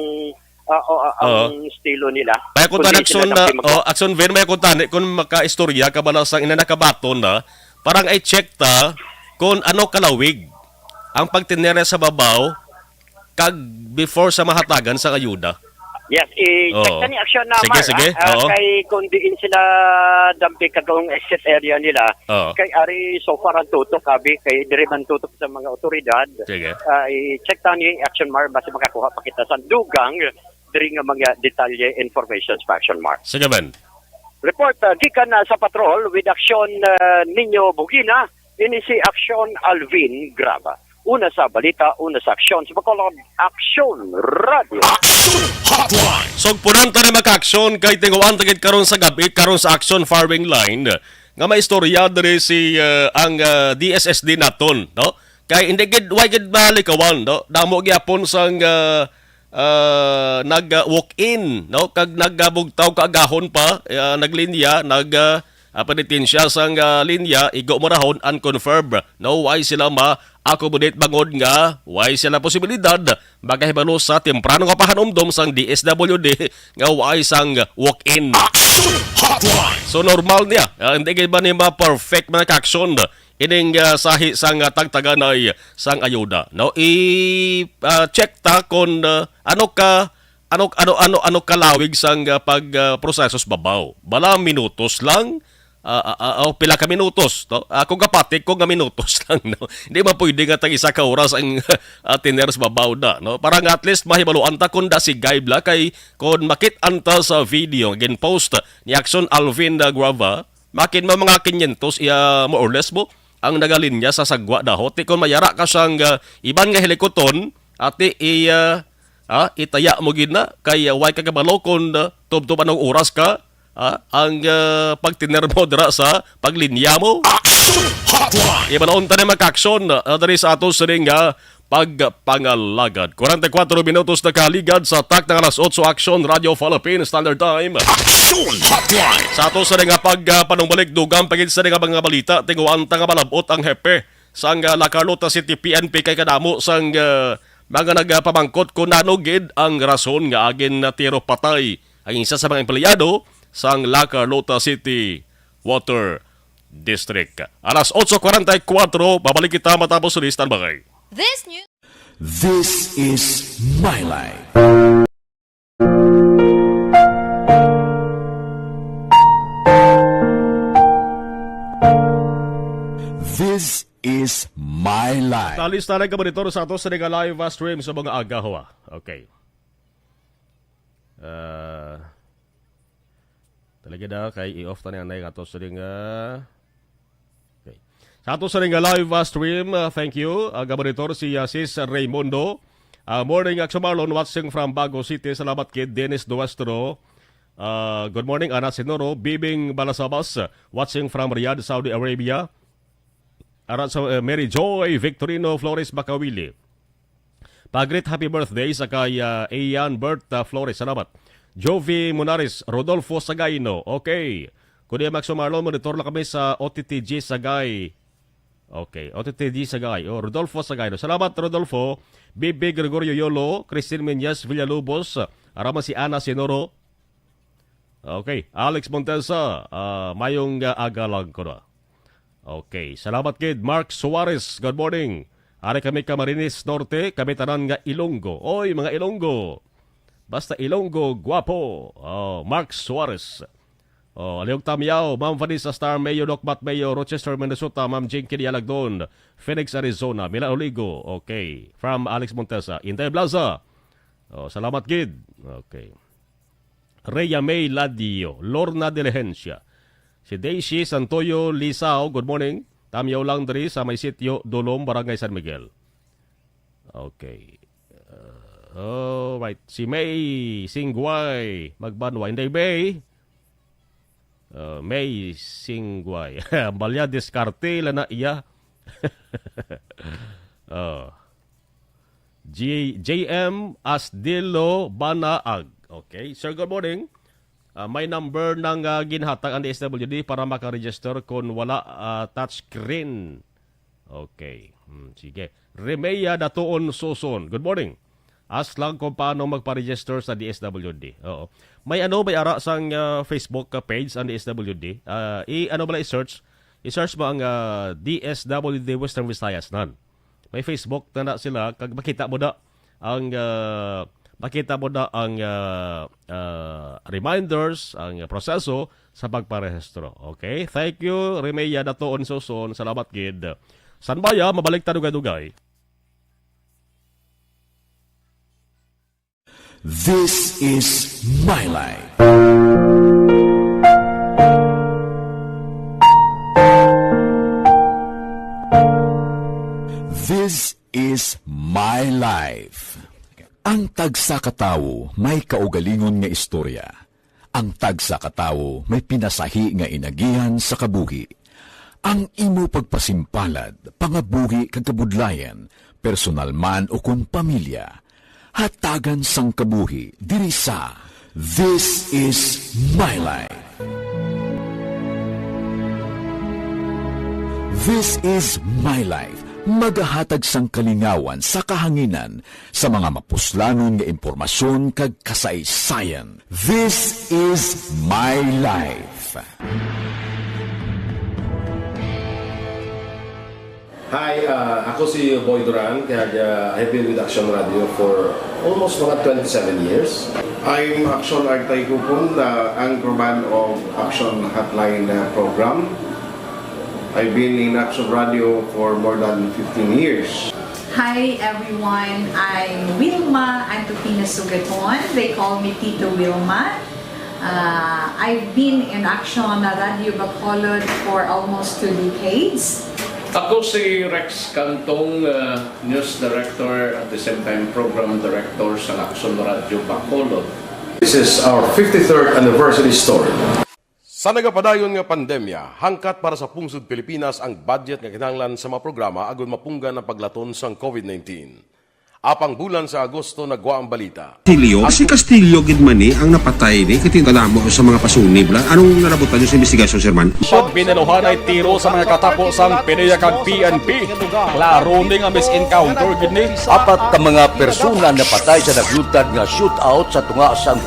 ah, o, ah, ang Oo. estilo nila. May Kung kuntani, di sila Action, ah, nagpimag- oh, Action Vin, may kuntani, kung makaistorya ka ba na sa ina nakabaton na, parang i-check ta kung ano kalawig ang pagtinere sa babaw kag before sa mahatagan sang ayuda. Yes, i-check Oo. ta ni Action na, Sige, Mar, sige. ah, ah, Oo. kay kung diin sila dampi kag ang exit area nila, Oo. kay ari so far ang tutok, abi, kay diri man tutok sa mga otoridad. Sige. Ah, i-check ta ni Action Mar, basta makakuha pa kita sa dugang diri nga mga detalye, information sa Action Mar. Sige, Ben. Report, ah, gikan na sa patrol with Action, ah, Nino Bugina, ini si Action Alvin Graba. Una sa balita, una sa aksyon sa Bacolod, Action Radio. Action Hotline. Sugpunan ta ni maka-aksyon kay tinguan ta gid karon sa gabi, karon sa Action Firing Line, nga may istorya diri si, ah, ang, ah, D S S D naton, no? Kay hindi gid, way gid malikawan, no? Damo gyapon sang, ah, ah, nag, ah, walk-in, no? Kag nagabugtaw kaagahon pa, ah, naglinya, nag, ah, ah, penitensya sang, ah, linya, igo marahon, unconfirmed. No, way sila ma-accommodate bangod nga way sila posibilidad makahibalo sa temprano nga pahanumdom sang D S W D nga way sang walk-in. Action Hotline. So, normal niya. Ah, hindi gid ba ni ma-perfect mga ka-aksyon ining, ah, sahi sang, ah, tagtaganay sang ayuda, no? I, ah, check ta kung, ah, ano ka, ano, ano, ano, ano kalawig sang, ah, pag, ah, proseso sa babaw. Bala minutos lang, ah, ah, ah, oh, pila ka minutos, no? Ako gapatik ko nga minutos lang, no? Hindi man pwede nga tag isa ka oras ang, ah, tiner sa babaw na, no? Para nga at least mahibaluan ta kung da si Guy Bla kay kung makit-an ta sa video nga gin-post ni Action Alvin, ah, Guava, makin mo mga quinientos iya, more or less mo, ang nagalinya sa sagwa dahot. Di kung mayara ka sang, ah, iban nga hilikuton, ati i, ah, ah, itaya mo gid na, kay, ah, way ka kabalo kung, ah, tubtob anong oras ka, ah, ang, ah, pagtiner mo dira sa paglinya mo. Action Hotline! Ibalon ta ni mag-action, ah, diri sa ato sining, ah, pagpangalagad. Kwarenta y kuwatro minutos na kaligad sa tak ng alas otso, Action Radio Philippines Standard Time. Action Hotline! Sa ato sa nga pag, ah, panumbalik, dugang pa gid sa nga mga balita, tinguhaan ta nga malabot ang hepe sang, ah, La Carlota City P N P kay kadamo sang, ah, mga nagapamangkot kung ano gid ang rason nga agin na tiro patay ang isa sa mga empleyado sang La Carlota City Water District. Alas otso kwarenta y kuwatro, babalik kita matapos ni Standby. This news. This is My Life. This is My Life. Talis na lang ka monitor sa ato sa nga live, ah, stream sa mga agahawa. Okay. Ah, talaga na kay i-off ta ni anay nga ato sa nga, ah, okay. Sa ato sa nga live, ah, stream, ah, thank you. Ah, gabonitor si, ah, Sis Raymundo. Ah, morning, Action Marlon, watching from Bago City. Salamat kid Dennis Duestro. Ah, good morning, Ana Sinoro. Bibing Balasabas, watching from Riyadh, Saudi Arabia. Ara sa, eh, Mary Joy Victorino Flores Bakawili. Pagrit happy birthday sa kay, ah, Ian Bert, ah, Flores. Salamat. Jovi Munares, Rodolfo Sagayno. Okay. Kuya Max Marlon, monitor lang kami sa O T T G Sagay. Okay, O T T G Sagay. Oh, Rodolfo Sagayno. Salamat, Rodolfo. Bibi Gregorio Yolo, Christine Meñas Villalobos, ara man si Ana Sinoro. Okay, Alex Montesa, ah, mayong, ah, aga lang ko na. Okay, salamat kid Mark Suarez. Good morning. Ari kami Camarines Norte, kami tanan nga Ilonggo. Oy, mga Ilonggo. Basta Ilonggo, guwapo. Oh, Mark Suarez. Oh, Aliog Tamyaw, Ma'am Vanessa Star Mayo, Doc Bat Mayo, Rochester, Minnesota, Ma'am Jinky Dialagdon, Phoenix, Arizona, Milan Oligo. Okay, from Alex Montesa, Inday Blaza. Oh, salamat gid. Okay. Rhea May Ladio, Lorna Diligencia. Si Daisy Santoyo Lisao, good morning. Tamyaw lang diri sa may sitio Dulom, Barangay San Miguel. Okay. Uh, all right. Si May Singguay, Magbanwa, Inday May. Uh, May Singguay. Balya diskarte la na iya. Oh. G-, J M Asdilo Banaag. Okay. Sir, good morning. Ah, may number nang, ah, ginhatag ang D S W D para makaregister kung wala, ah, touchscreen. Okay. Hmm, sige. Remea Datuon Suson. Good morning. Ask lang kung paano magpa-register sa D S W D. Oo. May ano, may ara sang, ah, Facebook ka page ang D S W D. Ah, i-, ano bala, i-search? I-search mo ang, ah, D S W D Western Visayas nan. May Facebook na na sila, kag makita mo na ang, ah, makita mo na ang, ah, ah, reminders, ang proseso sa pagparehistro. Okay? Thank you, Remea Datuon Suson. Salamat gid. Sanbaya, mabalik ta dugay-dugay. This is My Life. This is My Life. Ang tagsa ka tawo may kaugalingon nga istorya. Ang tagsa ka tawo may pinasahi nga inagihan sa kabuhi. Ang imo pagpasimpalad, pangabuhi kag kabudlayan, personal man ukon pamilya, hatagan sang kabuhi diri sa This Is My Life. This Is My Life, magahatag sang kalingawan sa kahanginan sa mga mapuslanon nga impormasyon kag kasaysayan. This Is My Life. Hi, uh, ako si Boy Duran, kag, uh, I've been with Action Radio for almost mga twenty-seven years. I'm Action Artay Kupon, the anchorman of Action Hotline, uh, program. I've been in Action Radio for more than fifteen years. Hi everyone, I'm Wilma Antupina Sugaton. They call me Tito Wilma. Uh, I've been in Action Radio Bacolod for almost two decades. Ako si Rex Cantong, uh, news director, at the same time program director sa Action Radio Bacolod. This is our fifty-third anniversary story. Sa nagapadayon nga pandemya, hangkat para sa pungsod Pilipinas ang budget nga kinahanglan sa mga programa agud mapunggan ang paglaton sang covid nineteen. Apang bulan sa Agosto nagwa ang balita. Castillo? Si Castillo gid man ni ang napatay ni, kay kadamo sa mga pasunib la. Anong narabutan niyo sa investigasyon, Sir Man? Pag binaluhanay tiro sa mga katapo sang PDEA kag P N P, klaro ni nga mis-encounter gid ni. Apat ka mga persona napatay sa nagluntad nga shootout sa tunga sang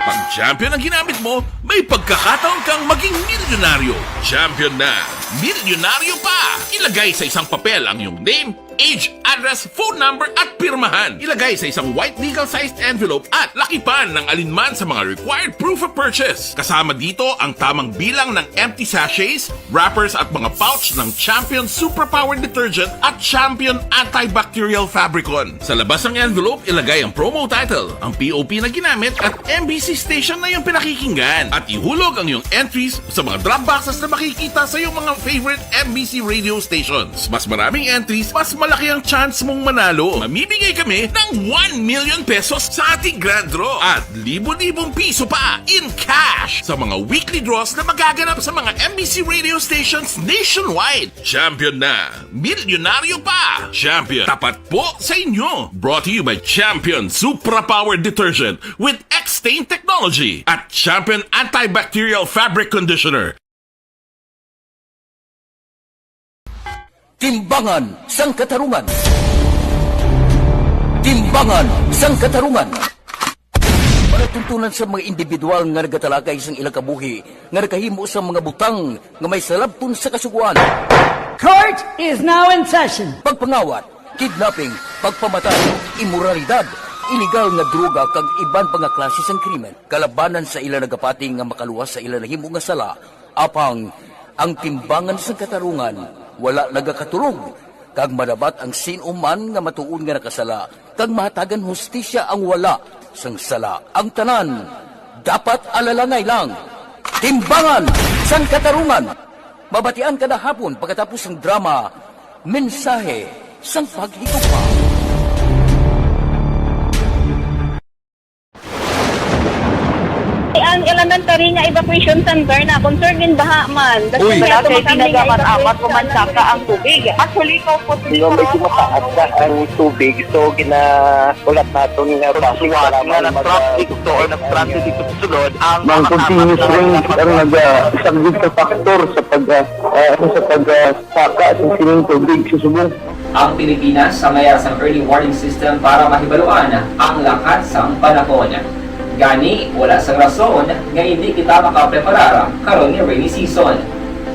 Pag champion ang ginamit mo, may pagkakataon kang maging milyonaryo. Champion na! Milyonaryo pa! Ilagay sa isang papel ang iyong name, age, address, phone number, at pirmahan. Ilagay sa isang white legal-sized envelope at lakipan ng alinman sa mga required proof of purchase. Kasama dito ang tamang bilang ng empty sachets, wrappers, at mga pouch ng Champion Superpower Detergent at Champion Antibacterial Fabricon. Sa labas ng envelope, ilagay ang promo title, ang P O P na ginamit, at M B C station na iyong pinakikinggan. At ihulog ang iyong entries sa mga drop boxes na makikita sa iyong mga favorite M B C radio stations. Mas maraming entries, mas malaki ang chance mong manalo. Mamimigay kami ng one million pesos sa ating grand draw at libo-libong piso pa in cash sa mga weekly draws na magaganap sa mga M B C radio stations nationwide. Champion na! Milyonaryo pa! Champion, tapat po sa inyo! Brought to you by Champion Supra Power Detergent with X-Stain Technology at Champion Antibacterial Fabric Conditioner. Timbangan sang Katarungan. Timbangan sang Katarungan. Palatuntunan sa mga individual nga nagatalakay sang ilang kabuhi nga nakahimo sa mga butang nga may salabton sa Kasugoan. Court is now in session. Pagpangawat, kidnapping, pagpamatay, imoralidad, iligal nga droga kag iban pa nga klase sang krimen kalabanan sa ila nagapati nga makaluwas sa ila nahimo nga sala. Apang ang Timbangan sang Katarungan wala nagakatulog, kag madapat ang sin-o man nga matuod nga nakasala kag mahatagan hustisya ang wala sang sala. Ang tanan dapat alalangay lang. Timbangan sang Katarungan. Mabatian kada hapon pagkatapos sang drama, Mensahe sang Paghigugma. Ang elementary nga evacuation center na concern gid baha man. Uy. Wala kay pinagamat-amat ko man saka ang tubig. Actually, ko po Yung medyo mataas na ang tubig, so ginahulat naton nga base para nga mag- nag-traffic to or nag-traffic dito sa sulod ang Ang continuous rain ang nagasaglit sa factor sa pag, ah, ah, sa pag, ah, saka sa sining tubig sa subong. Ang Pilipinas sa mayara sang early warning system para mahibaluan ang lakat sang panahon. Gani, wala sang rason nga indi kita makapreparar karon nga rainy season.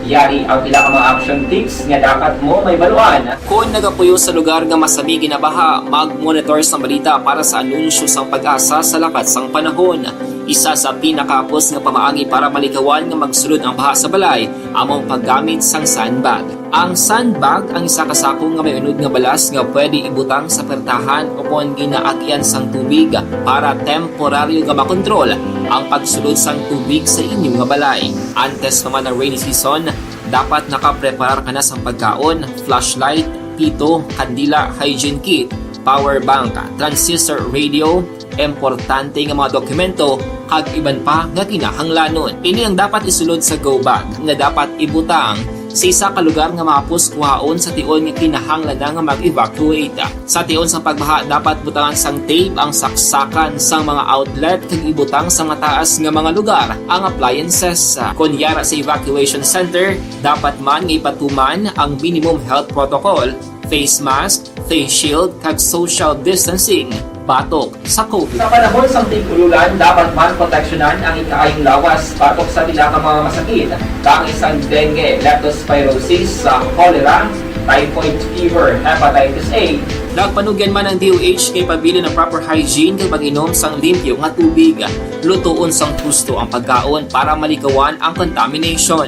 Yari ang pila ka mga action tips nga dapat mo mahibaluan. Kon nagapuyo sa lugar nga masami ginabaha, mag-monitor sang balita para sa anunsyo sang PAGASA sa lakat sang panahon. Isa sa pinakahapos nga pamaagi para malikawan nga magsulod ang baha sa balay amo ang paggamit sang sandbag. Ang sandbag ang isa ka sako nga may unod nga balas nga pwede ibutang sa pertahan o kon ginaagian sang tubig para temporaryo nga makontrol ang pagsulod sang tubig sa inyo nga balay. Antes pa man ang rainy season, dapat nakapreparar ka na sang pagkaon, flashlight, pito, kandila, hygiene kit, power bank, transistor radio, importante nga mga dokumento, kag iban pa nga kinahanglanon. Ini ang dapat isulod sa go bag nga dapat ibutang sa isa ka lugar nga mahapos kuhaon sa tion nga kinahanglan na nga mag-evacuate. Sa tion sang pagbaha, dapat butangan sang tape ang saksakan sang mga outlet kag ibutang sa mataas nga mga lugar ang appliances. Kon yara sa evacuation center, dapat man nga ipatuman ang minimum health protocol, face mask, face shield, kag social distancing. batok sa COVID. Sa panahon sang tig-ululan, dapat man proteksyonan ang ikaayong lawas batok sa pila ka mga masakit, kaangay sang dengue, leptospirosis, sa cholera, typhoid fever, hepatitis A. Nagpanugyan man ang D O H kay pabilin ang proper hygiene kag pag-inom sang limpyo nga tubig. Lutoon sang husto ang pagkaon para malikawan ang contamination.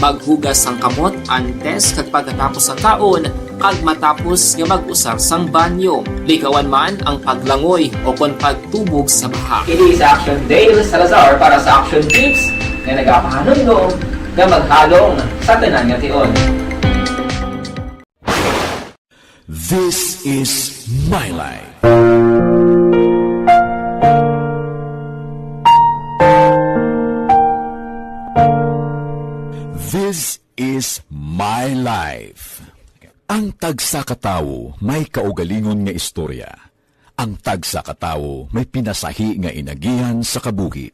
Maghugas sang kamot antes kag pagkatapos sang kaon, kag matapos nga mag-usar sang banyo. Likawan man ang paglangoy o kon pagtubog sa baha. Ini si Action Dale Salazar para sa Action Tips nga nagapahanumdom nga maghalong sa tanan nga tion. This is my life. This is my life. Ang tagsa ka tawo may kaugalingon nga istorya. Ang tagsa ka tawo may pinasahi nga inagihan sa kabuhi.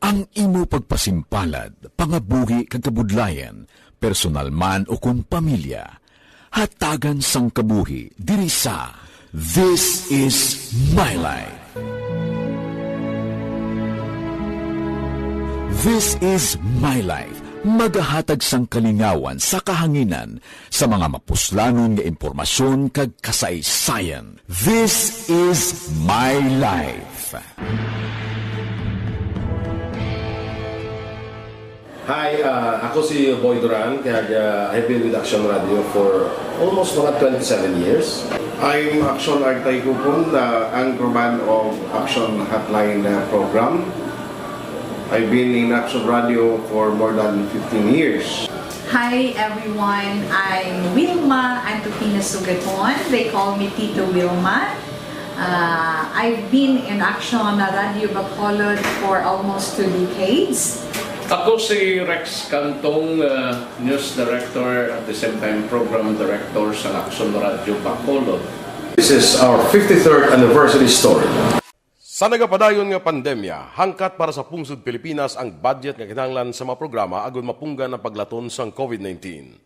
Ang imo pagpasimpalad, pangabuhi kag kabudlayan, personal man o kon pamilya, hatagan sang kabuhi diri sa This Is My Life. This Is My Life, magahatag sang kalingawan sa kahanginan sa mga mapuslanon nga impormasyon kag kasaysayan. This Is My Life. Hi, ah, ako si Boy Duran, kag, ah, I've been with Action Radio for almost mga twenty-seven years. I'm Action Artay Kupon, the anchorman of Action Hotline, ah, program. I've been in Action Radio for more than fifteen years. Hi everyone, I'm Wilma Antupina Sugaton. They call me Tito Wilma. Uh, I've been in Action Radio Bacolod for almost two decades. Ako si Rex Cantong, uh, news director, at the same time program director sa Action Radio Bacolod. This is our fifty-third anniversary story. Sa nagapadayon nga pandemya, hangkat para sa pungsod Pilipinas ang budget nga kinahanglan sa mga programa agud mapunggan ang paglaton sang COVID nineteen.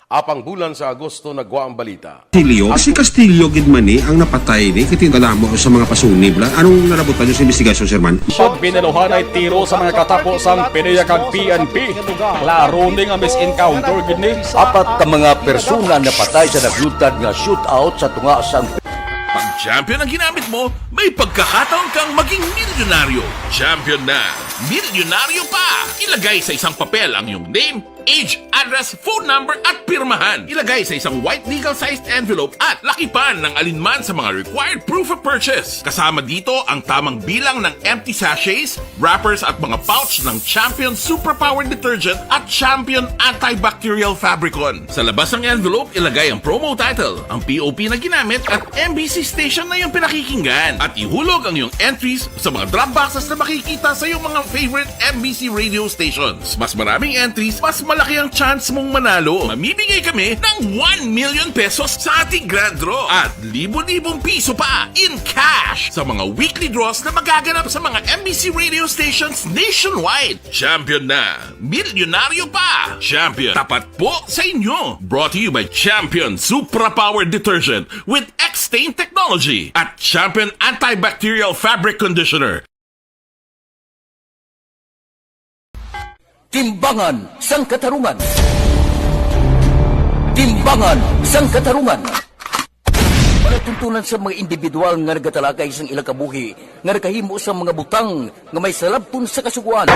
Apang bulan sa Agosto nagwa ang balita. Castillo, si Castillo gid man ni ang napatay ni kay tingkadamo sa mga pasunib la. Anong nalabutan niyo sa investigasyon, Sir Man? Pag binaluhanay tiro sa mga katapo sang PDEA kag P N P, klaro ni nga mis-encounter gid ni. Apat ka mga persona napatay sa naglutad nga shootout sa tunga sang Pag champion ang ginamit mo, may pagkakataon kang maging milyonaryo. Champion na, milyonaryo pa! Ilagay sa isang papel ang iyong name, age, address, phone number, at pirmahan. Ilagay sa isang white legal-sized envelope at lakipan ng alinman sa mga required proof of purchase. Kasama dito ang tamang bilang ng empty sachets, wrappers at mga pouch ng Champion Suprapower Detergent at Champion Antibacterial Fabricon. Sa labas ng envelope, ilagay ang promo title, ang P O P na ginamit at M B C station na iyong pinakikinggan. At ihulog ang iyong entries sa mga drop boxes na makikita sa iyong mga favorite M B C radio stations. Mas maraming entries, mas malaki ang chance mong manalo. Mamimigay kami ng one million pesos sa ating grand draw at libo-libong piso pa in cash sa mga weekly draws na magaganap sa mga M B C radio stations nationwide. Champion na! Milyonaryo pa! Champion, tapat po sa inyo! Brought to you by Champion Supra Power Detergent with X-Stain Technology at Champion Antibacterial Fabric Conditioner. Timbangan sang Katarungan. Timbangan sang Katarungan. Palatuntunan sa mga individual nga nagatalakay sang ilang kabuhi nga nakahimo sang mga butang nga may salabton sa Kasugoan.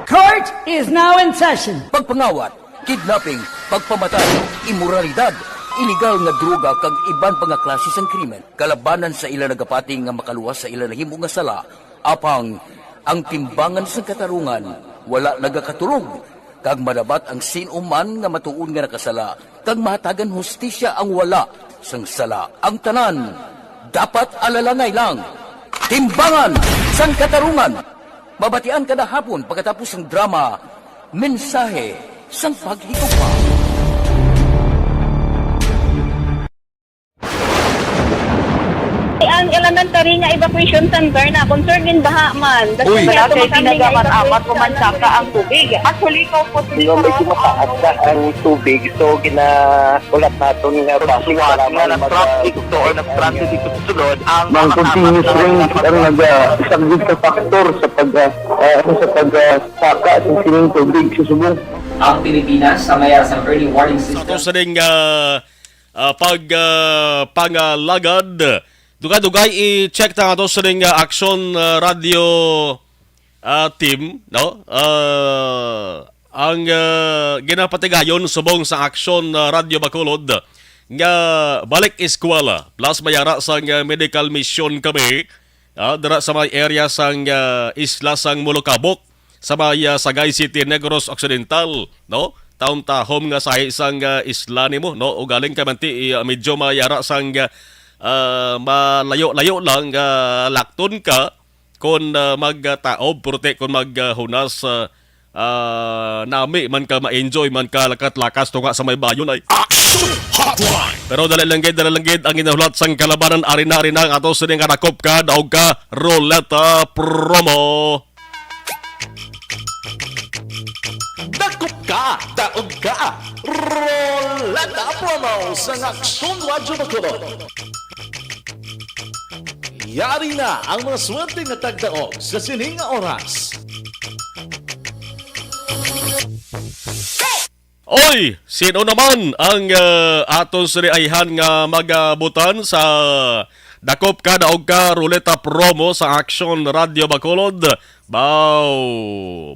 Court is now in session. Pagpangawat, kidnapping, pagpamatay, imoralidad, iligal nga droga kag iban pa nga klase sang krimen. Kalabanan sa ila nagapati nga makaluwas sa ila nahimo nga sala, apang ang Timbangan sang Katarungan wala nagakatulog, kag madabat ang sin-o man nga matuod nga nakasala, kag mahatagan hustisya ang wala sang sala. Ang tanan dapat alalangay lang. Timbangan sang Katarungan. Mabatian kada hapon pagkatapos sang drama, Mensahe sang Paghigugma. Ang ilang Ang tari nga evacuation center na, concern din baha man. Uy. Wala kay pinagamat-amat o mansaka ang tubig. Actually, ikaw po, medyo mataas na ang tubig. So, ginahulat naton nga base nga mag-, nag-transit dito ang mga continuous rains ang nag-, ah, isang big factor sa pag, ah, ah, sa pag, ah, saka sa sining tubig sa Subo. Ang Pilipinas sa may, ah, sa early warning system. Sa ato sining, ah, ah, pag, ah, pangalagad, dugay-dugay i-check ta ato sining, ah, Aksyon, ah, Radio, ah, team, no? Ah, ang, ah, ginapatigayon subong sa Aksyon, ah, Radio Bacolod nga balik eskwela plus may ara sang, ah, medical mission kami, ah, dira sa may area sang, ah, isla sang Molokabok, sa may, ah, Sagay City, Negros Occidental, no? Taom-tahom nga sahi sang, ah, isla nimo, no? Ugaling ka man ti, ah, medyo may ara sang, ah, ah, malayo-layo lang, ah, lakton ka kon, ah, magtaob, pero ti kon maghunas, ah, ah, nami man ka, ma-enjoy man ka, lakat-lakas to nga sa may bayon ay. Action Hotline! Pero dali lang gid, dali lang gid ang ginahulat sang kalabanan. Ari na, ari na ang ato sini nga dakop ka, daog ka, ruleta promo. Dakop ka, daog ka, ruleta promo sa Aksyon Radyo Bacolod. Yari na ang mga swerte nga tagdaog sa sining nga oras. Oy, sino naman ang, ah, aton siniayhan nga magabutan sa dakop ka, daog ka, ruleta promo sa Aksyon Radyo Bacolod? Baw,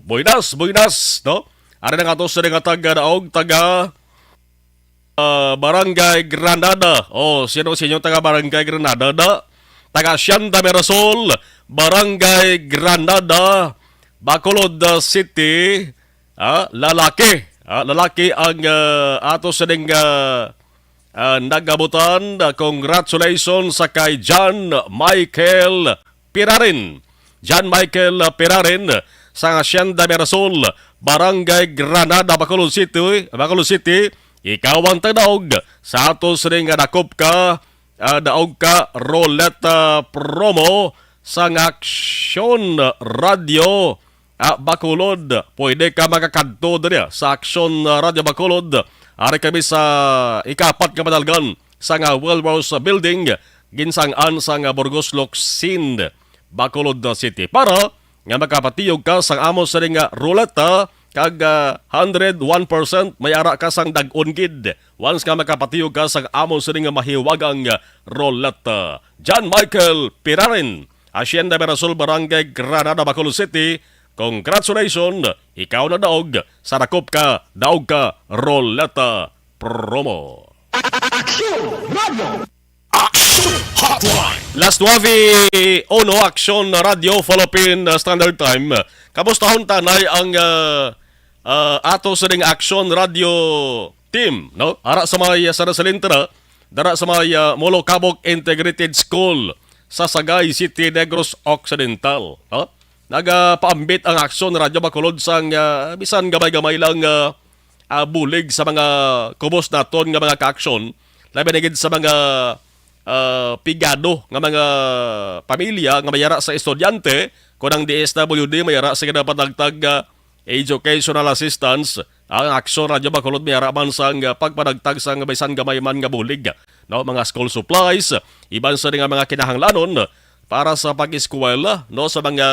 buenas, buenas, no? Ari na nga ato sini nga taga daog, taga, ah, Barangay Granada. Oh, sino sa inyo taga Barangay Granada? Da? Taga Hacienda Mirasol, Barangay Granada, Bacolod, ah, City. Ah, lalaki. Ah, lalaki ang, ah, ato sining, ah, ah, nagabutan. Ah, congratulations sa kay John Michael Pirarin. John Michael, ah, Pirarin sa Hacienda Mirasol, Barangay Granada, Bacolod City, Bacolod City. Ikaw ang tagdaog sa ato sining nga dakop ka, ah, daog ka ruleta promo sang Aksyon Radio, ah, Bacolod. Pwede ka makakadto diri, ah, sa Aksyon, ah, Radio Bacolod. Ari kami sa ikaapat nga padalgan sang, ah, Wellworth Building, ginsang-an sang, ah, Burgos Locsin, Bacolod City. Para nga makapatiyog ka sang amo sining nga ruleta kag, ah, hundred one percent may ara ka sang dag-on gid once nga makapatiyog ka sang amo sining nga mahiwagang, ah, ruleta. John Michael Pirarin, Hacienda Mirasol, Barangay Granada, Bacolod City. Congratulations! Ikaw na daog sa dakop ka, daog ka, ruleta promo. Aksyon Radio! Action Hotline. Las nuebe uno, Aksyon Radio Philippine Standard Time. Kamustahon tanay ang, ah, ah, ato sining Aksyon Radio team, no? Ara sa may, ah, San Jacinto, dara sa may, ah, Molokabok Integrated School sa Sagay City, Negros Occidental, no? Nagapaambit ang Aksyon Radio Bacolod sang, ah, bisan gamay-gamay lang, ah, ah, bulig sa mga kubos naton nga mga kaaksyon, labi na gid sa mga, ah, pigado nga mga pamilya nga may ara sa estudyante, kon ang D S W D may ara sa ginapanagtag, ah, educational assistance, ang Aksyon Radio Bacolod may ara man sang, ah, pagpanagtag sang bisan gamay man nga bulig, no, mga school supplies, iban sa nga mga kinahanglanon para sa pag-eskwela, no, sa mga,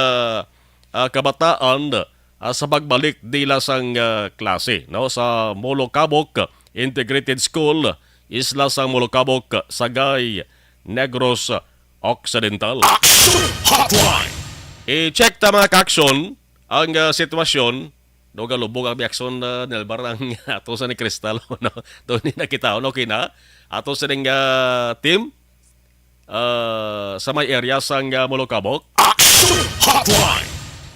ah, kabataan, ah, sa pagbalik nila sang, ah, klase, no, sa Molokabok Integrated School, isla sang Molokabok, Sagay, Negros Occidental. Action Hotline. I-check ta, mga ka-aksyon, ang, ah, sitwasyon. Duga lubog ang reaksyon, ah, Nelbar, ang ato sa ni Crystal, no? Doon ni nakita, okay na. Ato sa ning, ah, team, ah, sa may area sang, ah, Molokabok. Action Hotline.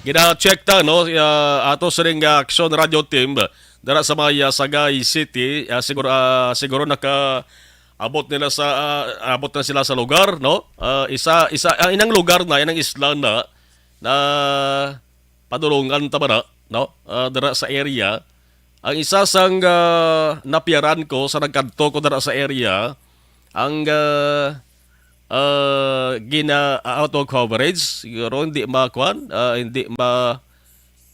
Gina-check ta, no? Ah, ato sa ning, ah, Action Radio Team, dara sa may, ah, Sagay City, ah, siguro, ah, siguro naka-abot nila sa, ah, abot na sila sa lugar, no? Ah, isa, isa, ah, inang lugar na, inang isla na, na padulungan ta ba na, no? Ah, dira sa area. Ang isa sang, ah, napiyaran ko sa nagkadto ko dira sa area, ang, ah, ah, gina, ah, out of coverage, siguro hindi makuan, ah, hindi ma-,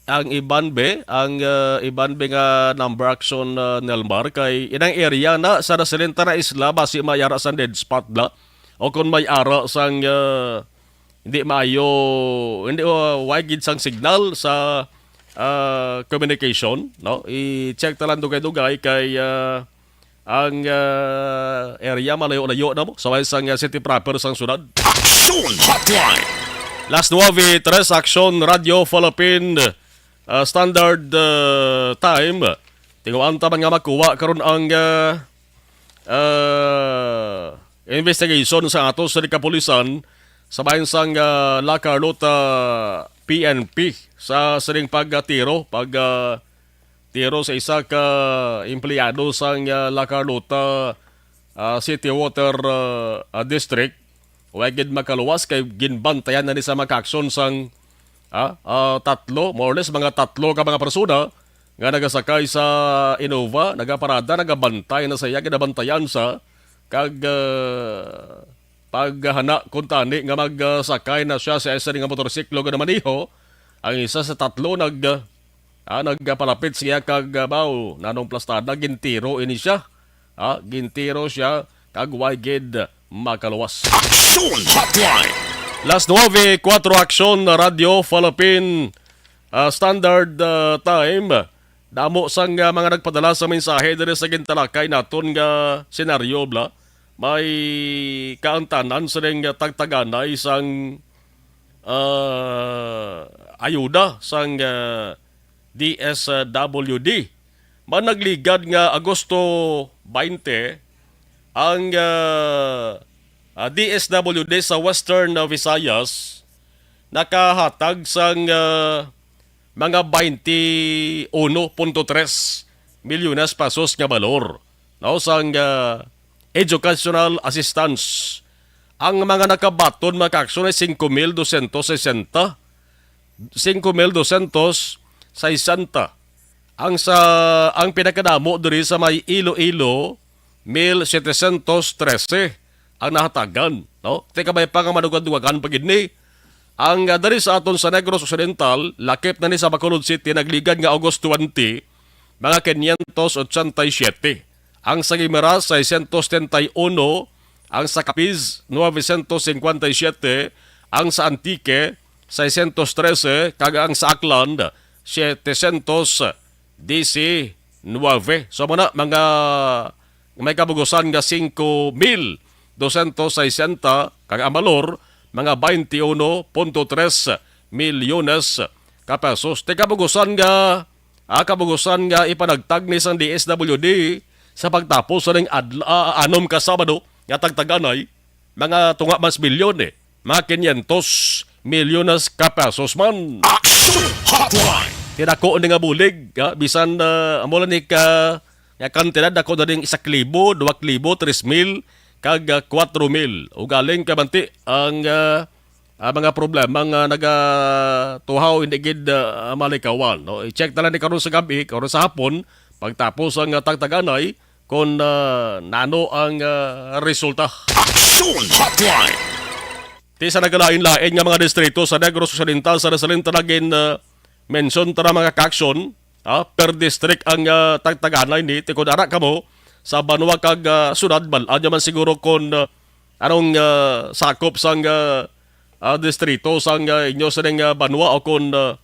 ang iban be, ang, ah, iban be nga number action, ah, Nelmar, kay inang area na sa nasilin ta na isla, basi may ara sang dead spot na, o kung may ara sang, ah, hindi maayo, hindi, ah, way gid sang signal sa, ah, communication, no? I-check ta lang dugay-dugay kay, ah, ang, ah, area malayo-layo na mo sa way sang, ah, city proper sang syudad. Action Hotline! Las nuebe tres, Action Radio Philippine, ah, Standard, ah, Time. Tinguan ta man nga makuha karon ang, ah, ah, investigation sa ato sa kapulisan sa bahin sang, ah, La Carlota P N P sa sining pagtiro, pag, ah, tiro sa isa ka empleyado sang, ah, La Carlota, ah, City Water, ah, ah, District. Wa gid makaluwas kay ginbantayan na ni sa mga aksyon sang, ah, ah, tatlo, more or less mga tatlo ka mga persona nga nagasakay sa Innova, nagaparada, nagabantay na sa iya, ginabantayan sa kag, ah, paghana kuntani nga magsakay na siya sa isa nga motorsiklo nga namaniho. Ang isa sa tatlo nag, ah, nagpalapit siya kag, ah, baw, nanong plastada, gintiro ini siya. Ah, gintiro siya kag way gid makaluwas. Action Hotline! Las nuebe kuwatro, Action Radio Philippine, ah, Standard, ah, Time. Damo sang, ah, mga nagpadala sa mensahe diri sa gintalakay naton nga senaryo, bla. May kaangtanan sining tagtaganay sang, ah, ayuda sang, ah, D S W D. Managligad nga Agosto twenty, ang, ah, ah, D S W D sa Western, ah, Visayas nakahatag sang, ah, mga twenty uno punto tres milyones pesos nga balor, no, sang, ah, educational assistance. Ang mga nakabaton, mga kaaksyon, ay singko mil dosyentos sesenta, singko mil dosyentos sesenta. Ang sa, ang pinakadamo diri sa may Iloilo, mil setecientos trese ang nahatagan, no? Ti kabay pa nga madugadugagan pa gid ni. Ang, ah, diri sa aton sa Negros Occidental, lakip na ni sa Bacolod City, nagligad nga August twenty, mga quinientos ochenta y siete. Ang sa Guimaras, seiscientos setenta y uno. Ang sa Capiz, novecientos cincuenta y siete. Ang sa Antique, seiscientos trese. Kag ang sa Aklan, setecientos diecinueve. So, muna, mga may kabugusan nga singko mil dosyentos sesenta, kag ang balor, mga twenty uno punto tres milyones ka pesos. Ti kabugusan nga, ah, kabugusan nga ipanagtag ni sang D S W D sa pagtapos sa ning adla-, ah, anom ka Sabado nga tagtaganay, mga tunga mas milyon, eh. Mga quinientos milyones ka pesos man. Action Hotline! Ti dako ni nga bulig, ha? Bisan, ah, amo lang ni ka, nga kantidad, dako na ning isa ka libo, duha ka libo, tres mil, kag, ah, kuwatro mil. Ugaling kabanti ang, ah, ah, mga problema nga nagatuhaw, hindi gid, ah, malikawan, no? I-check na lang ni karon sa gabi, karon sa hapon, pagtapos ang, ah, tagtaganay, kung, ah, nano ang, ah, resulta. Action Hotline! Ti sa nagalain-lain nga mga distrito sa Negros Occidental, sa nasalin ta nagin, ah, mention ta na mga kaaksyon, ah, per district ang, ah, tagtaganay ni, ti kun ara kamo sa banwa kag, ah, syudad, bal-an nyo man siguro kung, ah, anong, ah, sakop sang, ah, ah, distrito sang, ah, inyo sining, ah, banwa o kung, ah,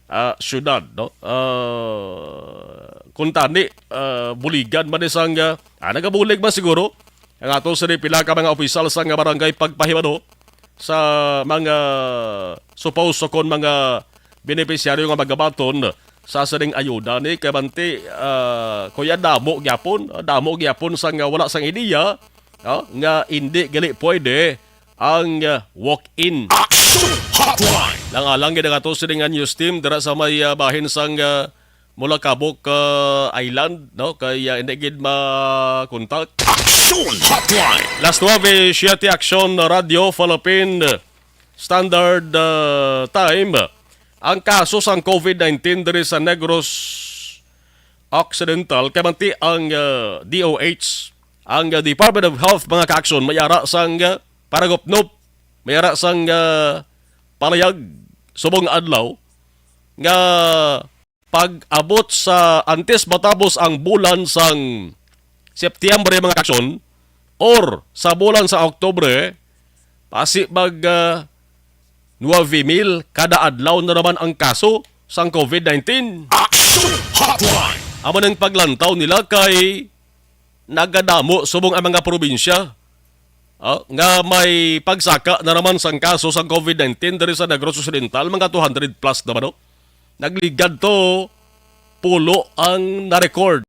ah, syudad, no? Ah, kung tani, ah, buligan man ni sang, ah, ah, nagabulig man siguro ang ato sini pila ka mga opisyal sang barangay pagpahibalo sa mga supposed kon mga benepisyaryo nga magabaton sa sining ayuda ni, kay banti, ah, kuya, damo gyapon, ah, damo gyapon sang wala sang ideya, ah, nga indi gali pwede ang, ah, walk-in. Action Hotline! Lang-alang gid ang ato sini nga news team dira sa may, ah, bahin sang, ah, Mulacabok, ah, Island, no? Kay, ah, hindi gid makontak. Action Hotline! Las nuebe siete, Action Radio Philippine Standard, ah, Time. Ang kaso sang COVID nineteen diri sa Negros Occidental, kay manti ang, ah, D O H, ang, ah, Department of Health, mga kaaksyon, may ara sang, ah, paragupnop, may ara sang, ah, palayag subong nga adlaw nga pag-abot sa antes matapos ang bulan sang Septyembre, mga kaaksyon, or sa bulan sa Oktubre, pasi mag, ah, nuebe mil kada adlaw na naman ang kaso sang covid nineteen. Action Hotline! Amo nang paglantaw nila kay nagadamo subong ang mga probinsya, ah, nga may pagsaka na naman sang kaso sang covid nineteen diri sa Negros Occidental, mga two hundred plus naman, no? Nagligad to pulo ang na-record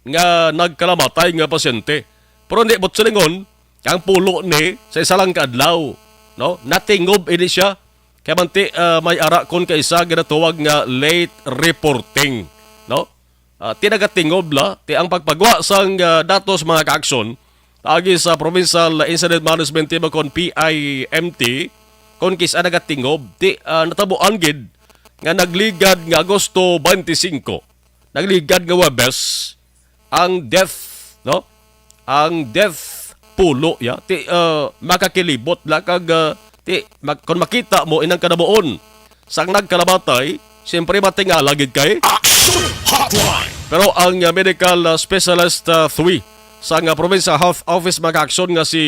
nga nagkalamatay nga pasyente. Pero hindi mo silingon, ang pulo ni sa isa lang ka adlaw, no? Natingob ini siya. Kaya man ti, ah, may ara kon kaisa ginatawag nga late reporting, no? Ah, ti nagatingob la, ti ang pagpagwa sang, ah, datos, mga kaaksyon, agi sa Provincial Incident Management Team o kon P I M T, kon kis-a nagatingob, ti, ah, natabuan gid nga nagligad nga Agosto twenty-five, nagligad nga Huwebes, ang death, no? Ang death pulo ya. Ti, ah, makakilibot la kag, ah, ti, mak-, kon makita mo inang kadabuon sang nagkalamatay, siyempre matingala gid kay Action Hotline! Pero ang, ah, medical, ah, specialist, ah, three sang, ah, Provincial Health Office, mga kaaksyon, nga si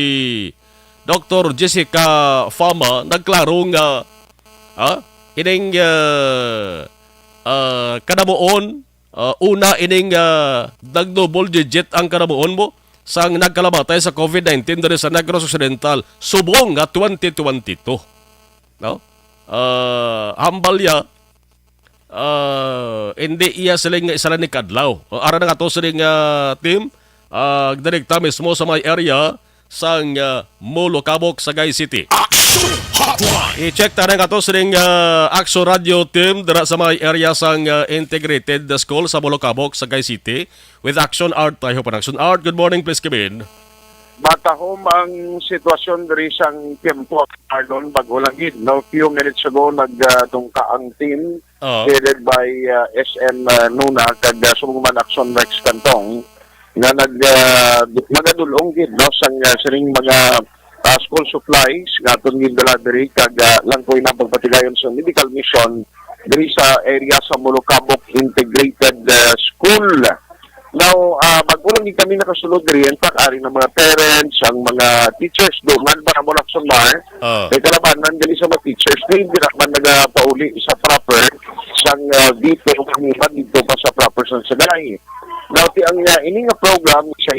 Doktor Jessica Fama nagklaro nga, ah, ining, ah, ah, kadamuon, ah, una ining, ah, nag-double digit ang kadamuon mo sang nagkalamatay sa covid nineteen diri sa Negros Occidental subong nga twenty twenty-two, no? Ah, hambal ya, ah, hindi iya siling nga isa lang ni kadlaw. O, ara na nga to siling, ah, team, ah, direkta mismo sa may area sang, ah, Molocabok, Sagay City. Action Hotline! I-check ta na nga to siling, ah, Action Radio team dira sa may area sang, ah, Integrated School sa Molocabok, Sagay City with Action Art. I hope an Action Art. Good morning, please come in. Matahom ang sitwasyon diri sang tiyempo, Arlon. Bag-o lang gid, no? Few minutes ago, nagdungka ang team Oo. headed by, uh, S M, uh, Nuna kag, uh, subong man Action Rex Cantong nga nag, uh, nagadul-ong gid, no, sang, uh, sining mga, uh, school supplies nga aton gindala diri kag, uh, lang ko ina pagpatigayon sa medical mission diri sa area sa Molocabok Integrated, uh, School. Now, ah, bag-o lang gid kami nakasulod diri, in fact, ari na mga parents, ang mga teachers, do man para mo lakson ba, eh? Ah. Kay kalabanan gali sa mga teachers, kay hindi na man nagapauli sa proper sang, ah, dito, kaniman dito pa sa proper sang Sagay. Now, ti ang, ah, ini nga program siya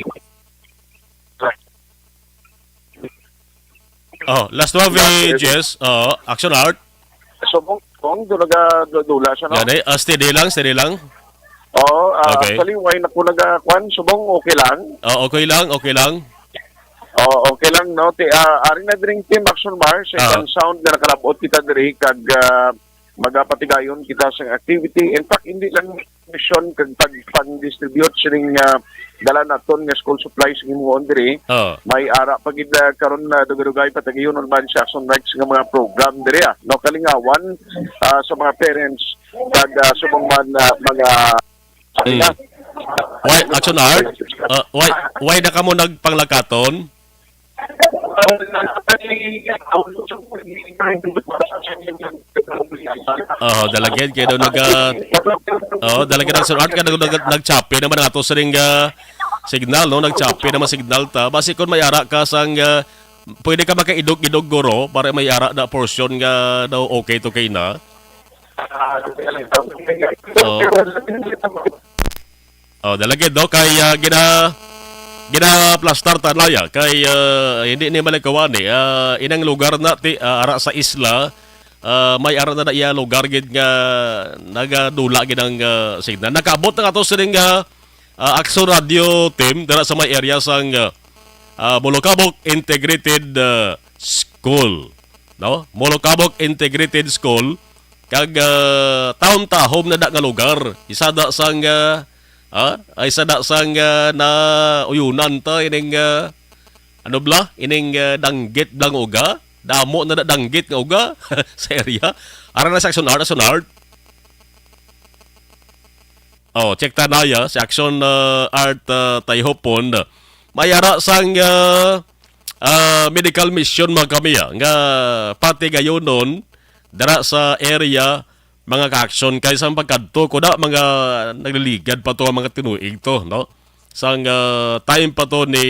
Oh, last one, Last V J S. Oh, Action Art. Subong, subong, do nagadula-dula siya, no? Gani, ah, steady lang, steady lang. Oo, ah, Okay. actually, why na ko nagakuan? Subong, okay lang. Oh, okay lang, okay lang. Oo, okay lang, no? Ti, ah, ari na dring Team Action Bar, sa Ah. isang sound nga nakalabot kita diri, kag, ah, magapatigayon kita sa activity. In fact, hindi lang mission kag pag, pang-distribute sining, ah, dala naton nga school supplies nga himuon diri. Oh. May ara pa gid, ah, karon na dugay-dugay patagiyon man sa Action Rights nga mga program diri, ah. No, kalingawan, ah, sa mga parents kag, ah, sa mga, ah, mga Mm. Why, Action Art? Uh, why, why na kamo nagpanglakaton? Oh, dalagid kay daw naga Oh, dalagid ang sunod ka nag, nag, nagchape naman ang ato sining, ah, signal, no? Nagchape naman signal ta. Basi kung may ara ka sang, ah, pwede ka makaidog-idog, guro, para may ara na portion nga daw okay to kay na. Oh. Oh, dalagid, no? Kay, ah, gina-, ginaplastar ta na ya. Kay, ah, hindi ni malikawan, eh. Ah, inang lugar na ti, ah, ara sa isla, ah, may ara na na iya lugar gid nga nagadula gid ang, ah, signal. Nakaabot na nga to sining, ah, ah, Akso Radio team dira sa may area sang, ah, ah, Molocabok Integrated, ah, School. No? Molocabok Integrated School. Kag, ah, tahom-tahom na da nga lugar. Isa da sang, ah, ah, ay isa da sang, ah, nauyunan ta ining, ah, ano bala? Ining, ah, danggit bala nga uga. Damo na da danggit nga uga sa area. Ara na sa Action Art, Action Art. Oh, check ta na ya, si Action, ah, Art, ah, Tayhopon. May ara sang, ah, ah, medical mission man kami, ah, nga pati gayunon dira sa area, mga ka-aksyon, kay sa pagkadto ko na, mga nagliligad pa to ang mga tinuig to, no? Sang, ah, time pa to ni,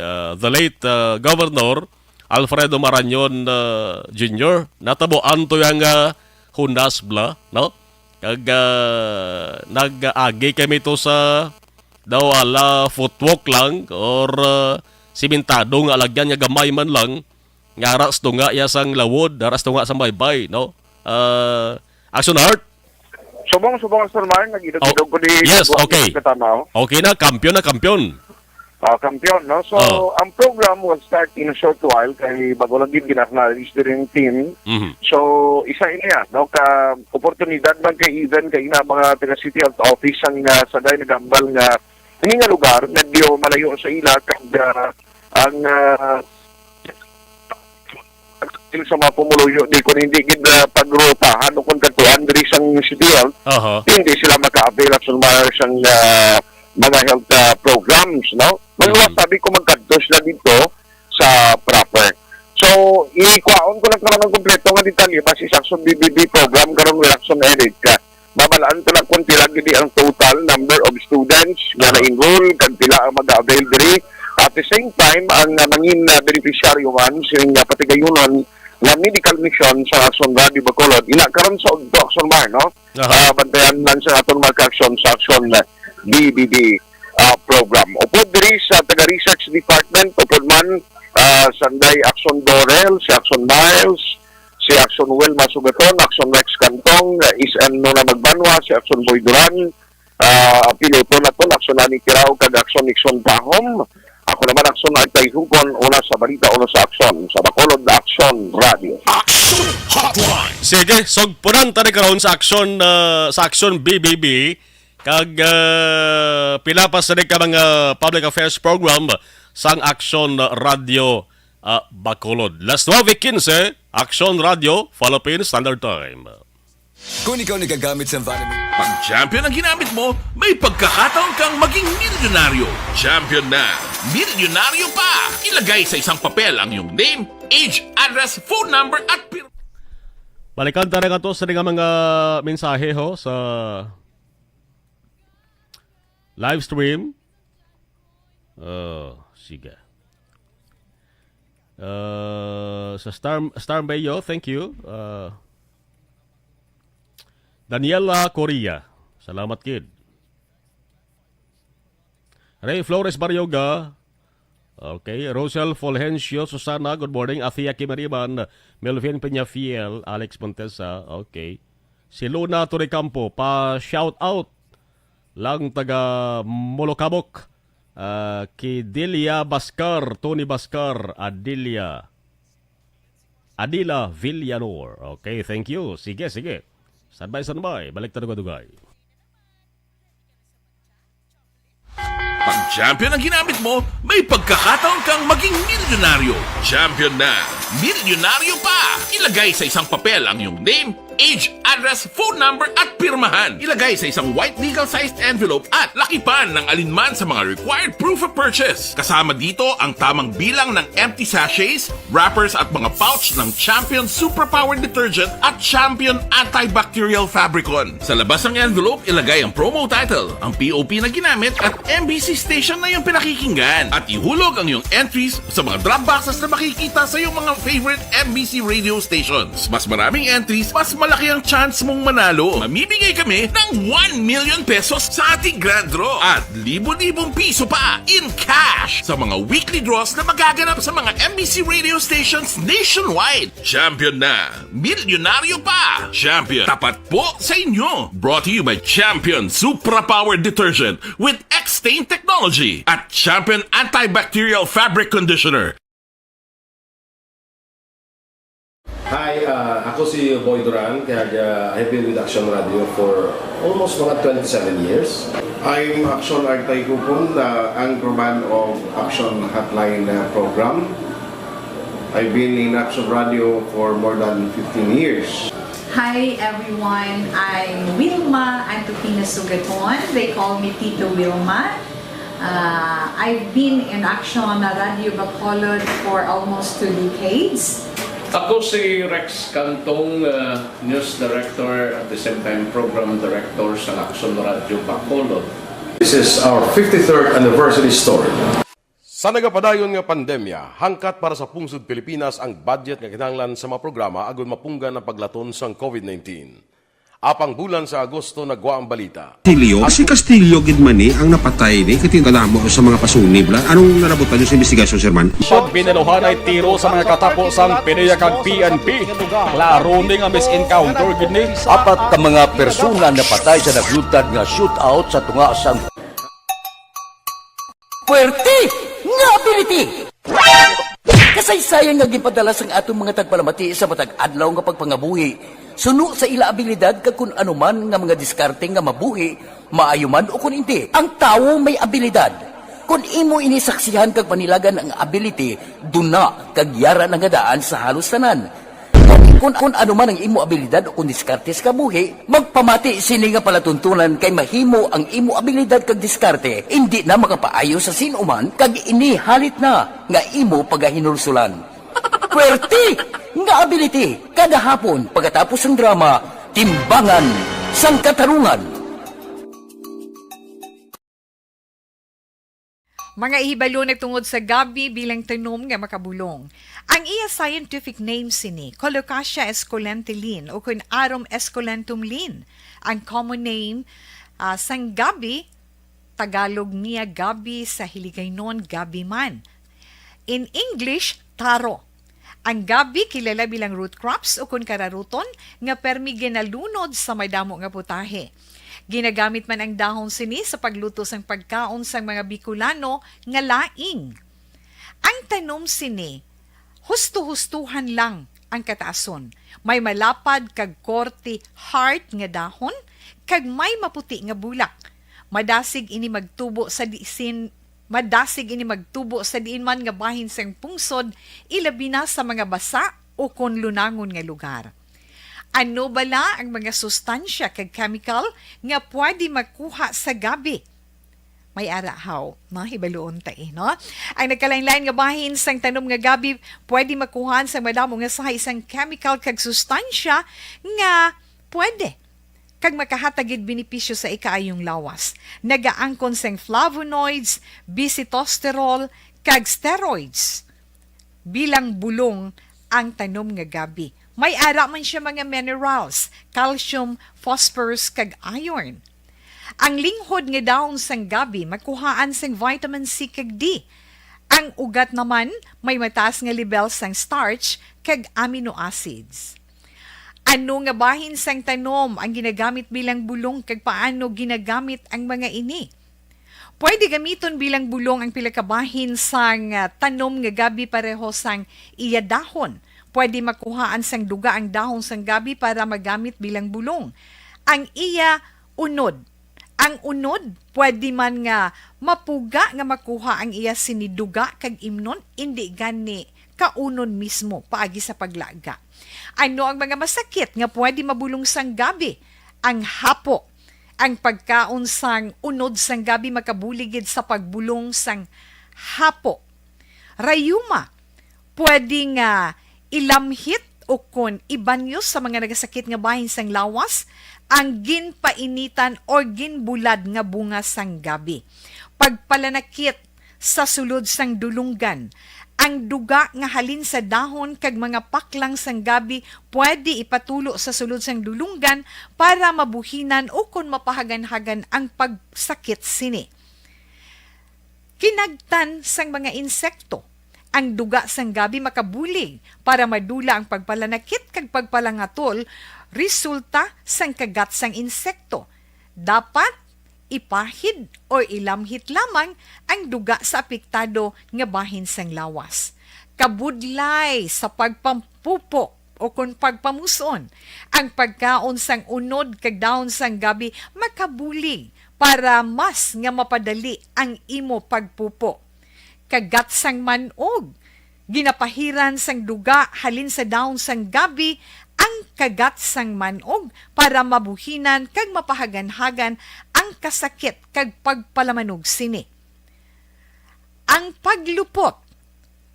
ah, the late, ah, Governor Alfredo Marañon, ah, Junior, natabuan to yang, ah, hunas bala, no? Kag, ah, nag-agi kami to sa daw ala footwalk lang or, ah, simentado nga alagyan nga gamay man lang, nga aras to nga iya sang lawod, aras to nga sang baybay, no? Ah, Action Art? Subong, subong, Sir Mar, nag-idog-idog Oh, ko di yes, sa buwan okay. Sa Katanaw. Okay na, kampiyon na, kampiyon. Ah, kampiyon, no? So, Oh. ang program will start in a short while kay bago lang gid gina-acknowledge diri ang team. Mhm. So, isa ini, ah, no, ka oportunidad man kay even kay na mga taga City Health Office ang, ah, saday nagambal nga ini nga lugar medyo malayo sa ila kag, ah, ang, ah, sa mga pumuluyo di kun hindi gid, ah, pagrutahan o kung kadtuan diri sang City Health, Aha. hindi sila maka-avail sa mga sang, ah, mga health, ah, programs, no? Maluwas Mhm. sabi ko magkadto sila dito sa proper. So, ikwaon ko lang karon ang kompleto nga detalye base sa Action B B B program karon, wala Action Edit ka. Mabalaan ko lang kung pila gid ang total number of students nga Aha. na-enroll kag pila ang mag-avail diri. At the same time, ang, ah, mangin, ah, beneficiaryo man sing, ah, patigayunon nga medical mission sa Action Radio Bacolod. Ina karon sa Ugto Action Bar, no? Aha. Ah, bantayan lang sa aton mga ka-action sa Action, ah, B B B, ah, program. Upod diri sa taga Research Department, upod man, ah, sanday Action Dorel, si Action Miles, si Action Wilma Sugaton, Action Rex Cantong, ah, S N Nona Magbanwa, si Action Boy Duran, ah, piloto naton, Action Nani Kirao, kag Action Nixon Pahom. Ako naman, Action Artay Hugon, una sa balita, una sa aksyon, sa Bacolod Action Radio. Action Hotline. Sige, sugpunan ta ni karon sa aksyon, ah, sa aksyon B B B, kag, ah, pila pa sini ka mga public affairs program sang Action Radio, ah, Bacolod. Las nuebe quince, Action Radio, Philippine Standard Time. Kung ikaw nagagamit sa Vanamil. Pag Champion ang ginamit mo, may pagkakataon kang maging milyonaryo. Champion na, milyonaryo pa! Ilagay sa isang papel ang iyong name, age, address, phone number, at pir- Balikan ta na nga to sa nga mga mensahe, ho, sa live stream. Oh, sige. Uh, sa Star, Star Mayo, thank you. Uh, Daniela Correa, salamat kid. Ray Flores Barrioga, okay. Rosel Fulgencio Susana, good morning. Athea Kimariban, Melvin Peñafiel, Alex Montesa, okay. Si Luna Torrecampo, pa shout out lang taga Molokabok, ah, kay Delia Bascar, Tony Bascar, Adilia. Adila Villanor. Okay, thank you. Sige, sige. Standby, standby. Balik ta dugay-dugay. Pag Champion ang ginamit mo, may pagkakataon kang maging milyonaryo. Champion na, milyonaryo pa! Ilagay sa isang papel ang iyong name, age, address, phone number, at pirmahan. Ilagay sa isang white legal-sized envelope at lakipan ng alinman sa mga required proof of purchase. Kasama dito ang tamang bilang ng empty sachets, wrappers, at mga pouch ng Champion Suprapower Detergent at Champion Antibacterial Fabricon. Sa labas ng envelope, ilagay ang promo title, ang P O P na ginamit, at M B C station na iyong pinakikinggan. At ihulog ang iyong entries sa mga drop boxes na makikita sa iyong mga favorite M B C radio stations. Mas maraming entries, mas malaki ang chance mong manalo. Mamimigay kami ng one million pesos sa ating grand draw at libo-libong piso pa in cash sa mga weekly draws na magaganap sa mga M B C radio stations nationwide. Champion na! Milyonaryo pa! Champion, tapat po sa inyo! Brought to you by Champion Supra Power Detergent with X-Stain Technology at Champion Antibacterial Fabric Conditioner. Hi, ah, ako si Boy Duran, kaya, ah, I've been with Action Radio for almost mga twenty-seven years. I'm Action Artay Kupon, the anchorman of Action Hotline, uh, program. I've been in Action Radio for more than fifteen years. Hi everyone, I'm Wilma Antupina Sugaton. They call me Tito Wilma. Uh, I've been in Action Radyo Bacolod for almost two decades. Ako si Rex Cantong, uh, News Director, at the same time Program Director sa Action Radyo Bacolod. This is our fifty-third anniversary story. Sa nagapadayon nga pandemya, hangkat para sa pungsod Pilipinas ang budget nga kinahanglan sa mga programa agud mapunggan ang paglaton sang COVID nineteen. Apang bulan sa Agosto nagwa ang balita. Castillo, si Castillo gid man ni ang napatay ni, katingala mo sa mga pasunib la. Anong nalabutan niyo sa investigasyon, Sir Man? Pag binaluhanay tiro sa mga katapo sang PDEA kag P N P, klaro ni nga mis-encounter gid ni. Apat ka mga persona napatay sa nagluntad nga shootout sa tunga sang Puwerte nga ability! Kasaysayan nga ginpadala sang aton mga tagpalamati sa matag adlaw nga pagpangabuhi, suno sa ila abilidad kag kun ano man nga mga diskarte nga mabuhi, maayo man o kun indi. Ang tawo may abilidad. Kun imo ini saksihan kag panilagan ang ability, duna kag yara na nga daan sa halos tanan. Kun, kun ano man ang imo abilidad o kun diskarte sa kabuhi, magpamati sini nga palatuntunan kay mahimo ang imo abilidad kag diskarte indi na makapaayo sa sin-o man kag ini halit na nga imo pagahinulsulan. Puwerte nga ability kada hapon pagkatapos sang drama, Timbangan sang Katarungan. Mga ihibalo nagtungod sa gabi bilang tanom nga makabulong. Ang iya scientific name sini, Colocasia esculenta Lin, o kun Arum esculentum Lin. Ang common name, ah, sang gabi, Tagalog niya gabi, sa Hiligaynon gabi man. In English, taro. Ang gabi kilala bilang root crops o kun kararuton nga permi ginalunod sa madamo nga putahe. Ginagamit man ang dahon sini sa pagluto sang pagkaon sang mga Bicolano nga laing. Ang tanom sini, husto-hustuhan lang ang kataason. May malapad kag korte heart nga dahon kag may maputi nga bulak. Madasig ini magtubo sa disin Madasig ini magtubo sa diin man nga bahin sang pungsod, ilabi na sa mga basa o kon lunangon nga lugar. Ano bala ang mga sustansya kag chemical nga pwede makuha sa gabi? May ara haw, no? Hibaluon ta, eh, no? Ang nagkalain-lain nga bahin sang tanom nga gabi pwede makuhaan sang madamo nga sahi sang chemical kag sustansya nga pwede kag makahatag gid benepisyo sa ikaayong lawas. Nagaangkon sing flavonoids, bisitosterol, kag steroids bilang bulong ang tanom nga gabi. May ara man siya mga minerals, calcium, phosphorus, kag iron. Ang linghod nga dahon sang gabi makuhaan sing vitamin C kag D. Ang ugat naman may mataas nga lebel sang starch kag amino acids. Ano nga bahin sang tanom ang ginagamit bilang bulong, kag paano ginagamit ang mga ini? Pwede gamiton bilang bulong ang pila ka bahin sang, ah, tanom nga gabi pareho sang iya dahon. Pwede makuhaan sang duga ang dahon sang gabi para magamit bilang bulong. Ang iya unod. Ang unod, pwede man nga mapuga nga makuha ang iya sini duga kag imnon, indi gani kaunon mismo paagi sa paglaga. Ano ang mga masakit nga pwede mabulong sang gabi? Ang hapo. Ang pagkaon sang unod sang gabi makabulig gid sa pagbulong sang hapo. Rayuma, pwede nga ilamhit o kon ibanyo sa mga nagasakit nga bahin sang lawas ang ginpainitan o ginbulad nga bunga sang gabi. Pagpalanakit sa sulod sang dulunggan. Ang duga nga halin sa dahon kag mga paklang sang gabi pwede ipatulo sa sulod sang dulunggan para mabuhinan o kon mapahaganhagan ang pagsakit sini. Kinagtan sang mga insekto. Ang duga sang gabi makabulig para madula ang pagpalanakit kag pagpalangatol resulta sang kagat sang insekto. Dapat ipahid o ilamhit lamang ang duga sa apektado nga bahin sang lawas. Kabudlay sa pagpampupo o kon pagpamus-on, ang pagkaon sang unod kag dahon sang gabi makabulig para mas nga mapadali ang imo pagpupo. Kagat sang man-og. Ginapahiran sang duga halin sa dahon sang gabi ang kagat sang man-og para mabuhinan kag mapahaganhagan ang kasakit kag pagpalamanog sini. Ang paglupot,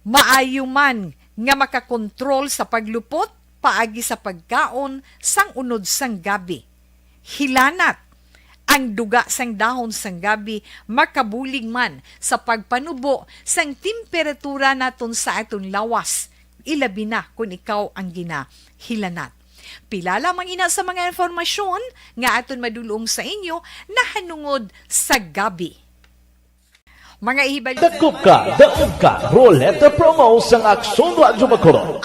maayo man nga makakontrol sa paglupot paagi sa pagkaon sang unod sang gabi. Hilanat, ang duga sang dahon sang gabi makabulig man sa pagpanubo sang temperatura naton sa aton lawas, ilabi na kon ikaw ang ginahilanat. Pila lamang ina sa mga impormasyon nga aton madulong sa inyo nahanungod sa gabi. Mga ihibal Dakop ka, daog ka, Roleta Promo sang Aksyon Radyo Bacolod.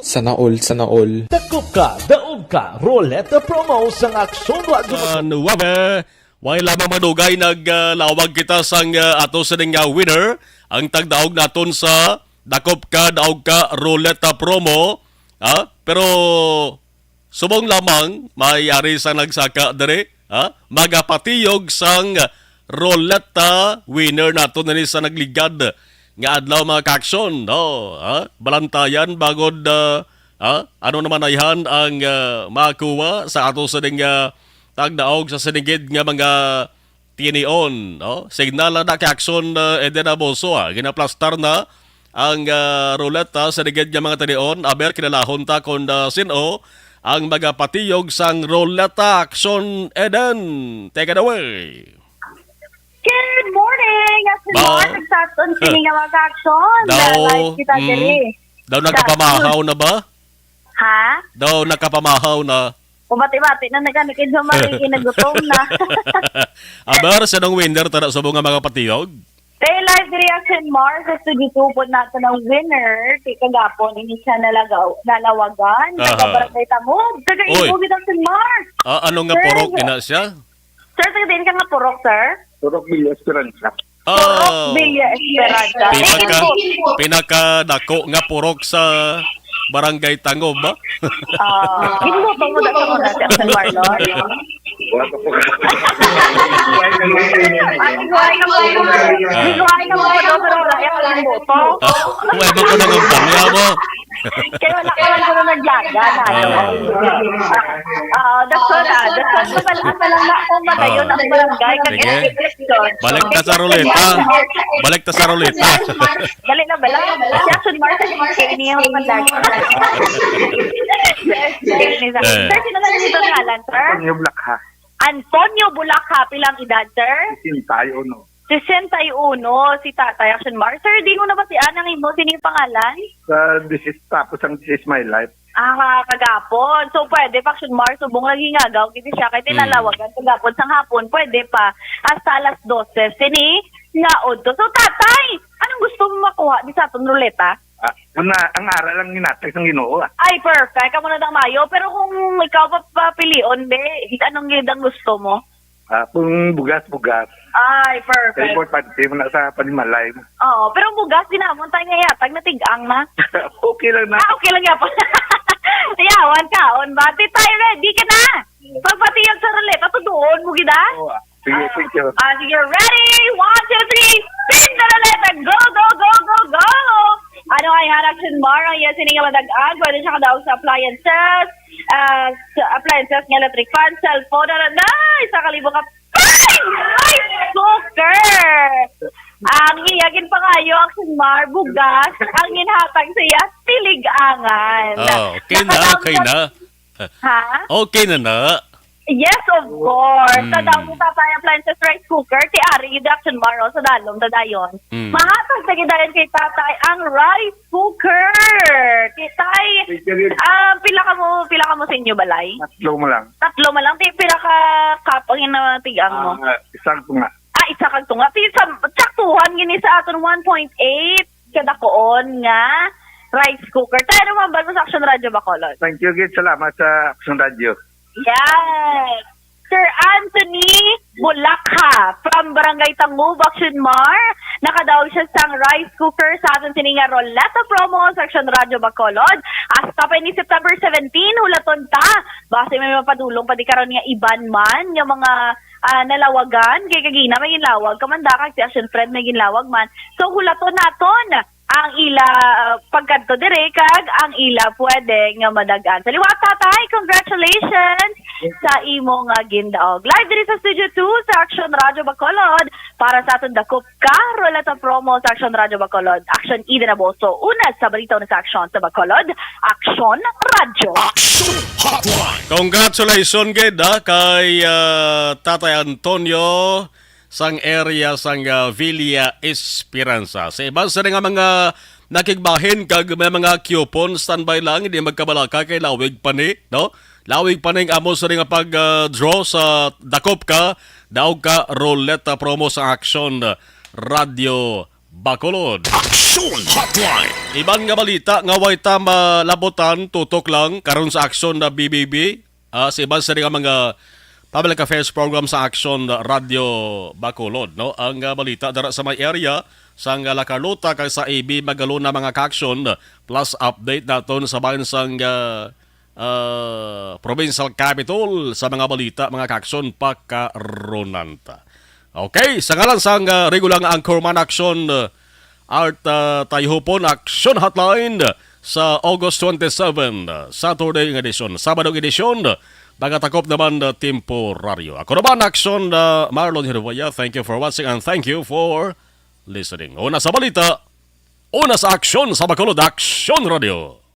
Sana all, sana all. Dakop ka, daog ka, Roleta Promo sang Aksyon Radyo Bacolod. Nuwabe, way lamang madugay naglawag kita sang ah, ato sining nga winner, ang tagdaog naton sa Dakop ka, daog ka, Roleta Promo. Ha? Pero subong lamang, may ari sa nagsaka dere, ha? Magapatiyog sang Roleta winner nato nini sa nagligad nga adlaw, mga kaaksyon, no? Ha? Balantayan bagod ah, ha? Ano naman ayhan ang ah, makuha sa ato sining ah, tagdaog sa sinigid nga mga tinion, no? Signal na na kay Aksyon uh, Eden Abuso, ah. Ginaplastar na ang ah, ruleta sa ligid nga mga tinion. Aber, kilalahon ta kon ah, sin-o ang magapatiyog sang ruleta. Aksyon Eden, take it away. Good morning! As in Ba- Mark, sa aton sini nga mga aksyon. Daw, Live kita mm. diri. Daw nakapamahaw na ba? Ha? Daw nakapamahaw na. Pabati-bati na nagani kay Jomari kinagutom na. Aber, sinong winner tara subong nga magapatiyog? Kay live reaction Mars sa Studio two po nato ng winner. Kay kagapon, ini siya nalagaw, nalawagan. Taga Aha. Barangay Tangub. Taga Uy. Ibo, gid ang si Mars. Ah, ano nga Sir, purok ina siya? Sir, taga din ka nga purok, sir? Purok Villa Esperanza. Purok Villa Esperanza. Pinaka, Ibo. pinaka dako nga purok sa Barangay Tangub, ba? Ah, ginuto mo dito muna si Aksyon Marlon. Wala pa po. Ay, giguhay ka mo. Giguhay ka mo, pero wala yung boto. Ah, wala ba ko nangampanya mo? Kaya wala ka lang guro naglaga na. Ah. Ah, that's all, ah. That's all. Wala ka lang na kung madayon ang barangay. Sige. Balik ta sa ruleta. Balik ta sa ruleta. Dali na, bala. Si Action Martin, kay niya ang pandag. Sir, sino na dito ngalan, sir? Antonio Black, ha? Antonio Bulakha, pilang edad, sir? Sintay, uno. Sesenta y uno, si Tatay Action Mar. Sir, di mo na ba si Anang Imo? Sino yung pangalan? Sa disis, tapos ang This Is My Life. Ah, kagapon. So, pwede pa, Action Mar, subong lagi nga agaw, kasi siya, kay tinalawagan, kagapon sang hapon, pwede pa, hasta alas dose, sini, nga udto. So, Tatay, anong gusto mo makuha di sa aton ruleta? Ah, una, ang ara lang ginatag sang Ginoo, ah. Ay, perfect. Amo na dang mayo. Pero kung ikaw pa papilion, be, anong gid ang gusto mo? Ah, kung bugas, bugas. Ay, Kaya perfect. importante mo na sa panimalay. Oo, pero ang bugas, di naman tayo nga yatag, natigang na. Okay lang na. Ah, okay lang yapon. Yawan kaon ba? Titay, ready ka na? Pagpatiyag sa ruleta, tuduon mo gid, ah? Oo, ah. Sige, thank you. Ah, sige, ready? One, two, three. Spin the ruleta. Go, go, go, go, go! Ano ay harap sin Mar ang yes, ini nga madagaan? Pwede siya kadaog sa appliances, ah, sa appliances nga electric fan, cellphone, ano na, isa ka libo ka. Ay! Rice cooker! Ang iya ginpangayo ang sin Mar, bugas, ang ginhatag sa iya, tiligangan. Ah, okay na, Nakadawat okay ka- na. Ha? Okay na na. Yes, of course. Mm. Sa damo sa Papaya Appliances Rice Cooker, si Ari Reduction Maro sa Dalom, Dadayon. Mm. Mahatag sa gidayon kay Tatay ang rice cooker. Kitay, Thank you, Lord. ah, pila ka mo, pila ka mo sa inyo balay? Tatlo mo lang. Tatlo man lang. Ti, pila ka cup ang inatigang mo? Ah, isang tunga. Ah, isa kag tunga. Ti, sa, saktuhan gini sa aton one point eight kadakuon nga rice cooker. Tayo naman ba sa Action Radio Bacolod? Thank you, Gid. Salamat sa Action Radio. Yes. Sir Anthony Bulakha from Barangay Tangub, Action Mar. Nakadaog siya sang rice cooker sa aton sini nga Roleta Promo sa Action Radio Bacolod. Hasta pa ini September seventeen, hulaton ta. Basi may mapadulong pa di karon nga iban man nga mga ah, nalawagan. Kay kagina may ginlawag ka man da, kag si Action Friend may ginlawag man. So, hulaton naton ang ila, ah, pagkadto dire kag ang ila pwede nga madagan. Sa liwat, Tatay, congratulations! sa imo nga gindaog. Live diri sa Studio two sa Action Radio Bacolod para sa aton dakop ka Ruleta Promo sa Action Radio Bacolod. Action Eden Aboso, una sa balita, una sa aksyon sa Bacolod, Action Radio. Action Hotline. Congratulations gid, ah, kay ah, Tatay Antonio sang area sang ah, Villa Esperanza. Sa iban sa nga mga nakigbahin kag may mga coupon, standby lang, hindi magkabalaka kay lawig pa ni, no? Lawig pa ning amo sa nga pag ah, draw sa dakop ka, daog ka Ruleta Promo sa Action Radio Bacolod. Action Hotline. Iban nga balita nga way ta malabutan, tutok lang karon sa Action na B B B, ah, sa iban sa nga mga public affairs program sa Action Radio Bacolod, no? Ang ah, balita dara sa may area sang ah, La Carlota kag sa A B Magalona, mga ka-action, plus update naton sa bahin sang ah, ah, provincial capitol sa mga balita, mga ka-action, pakaronan ta. Okay, sa ngalan sang ah, regular nga anchorman, Action, ah, Art ah, Tayhupon, Action Hotline sa August twenty-seven, ah, Saturday nga edisyon, Sabado nga edisyon, nagatakop naman na temporaryo. Ako naman, Action, ah, Marlon Hiruwaya. Thank you for watching and thank you for listening. Una sa balita, una sa aksyon sa Bacolod, Action Radio.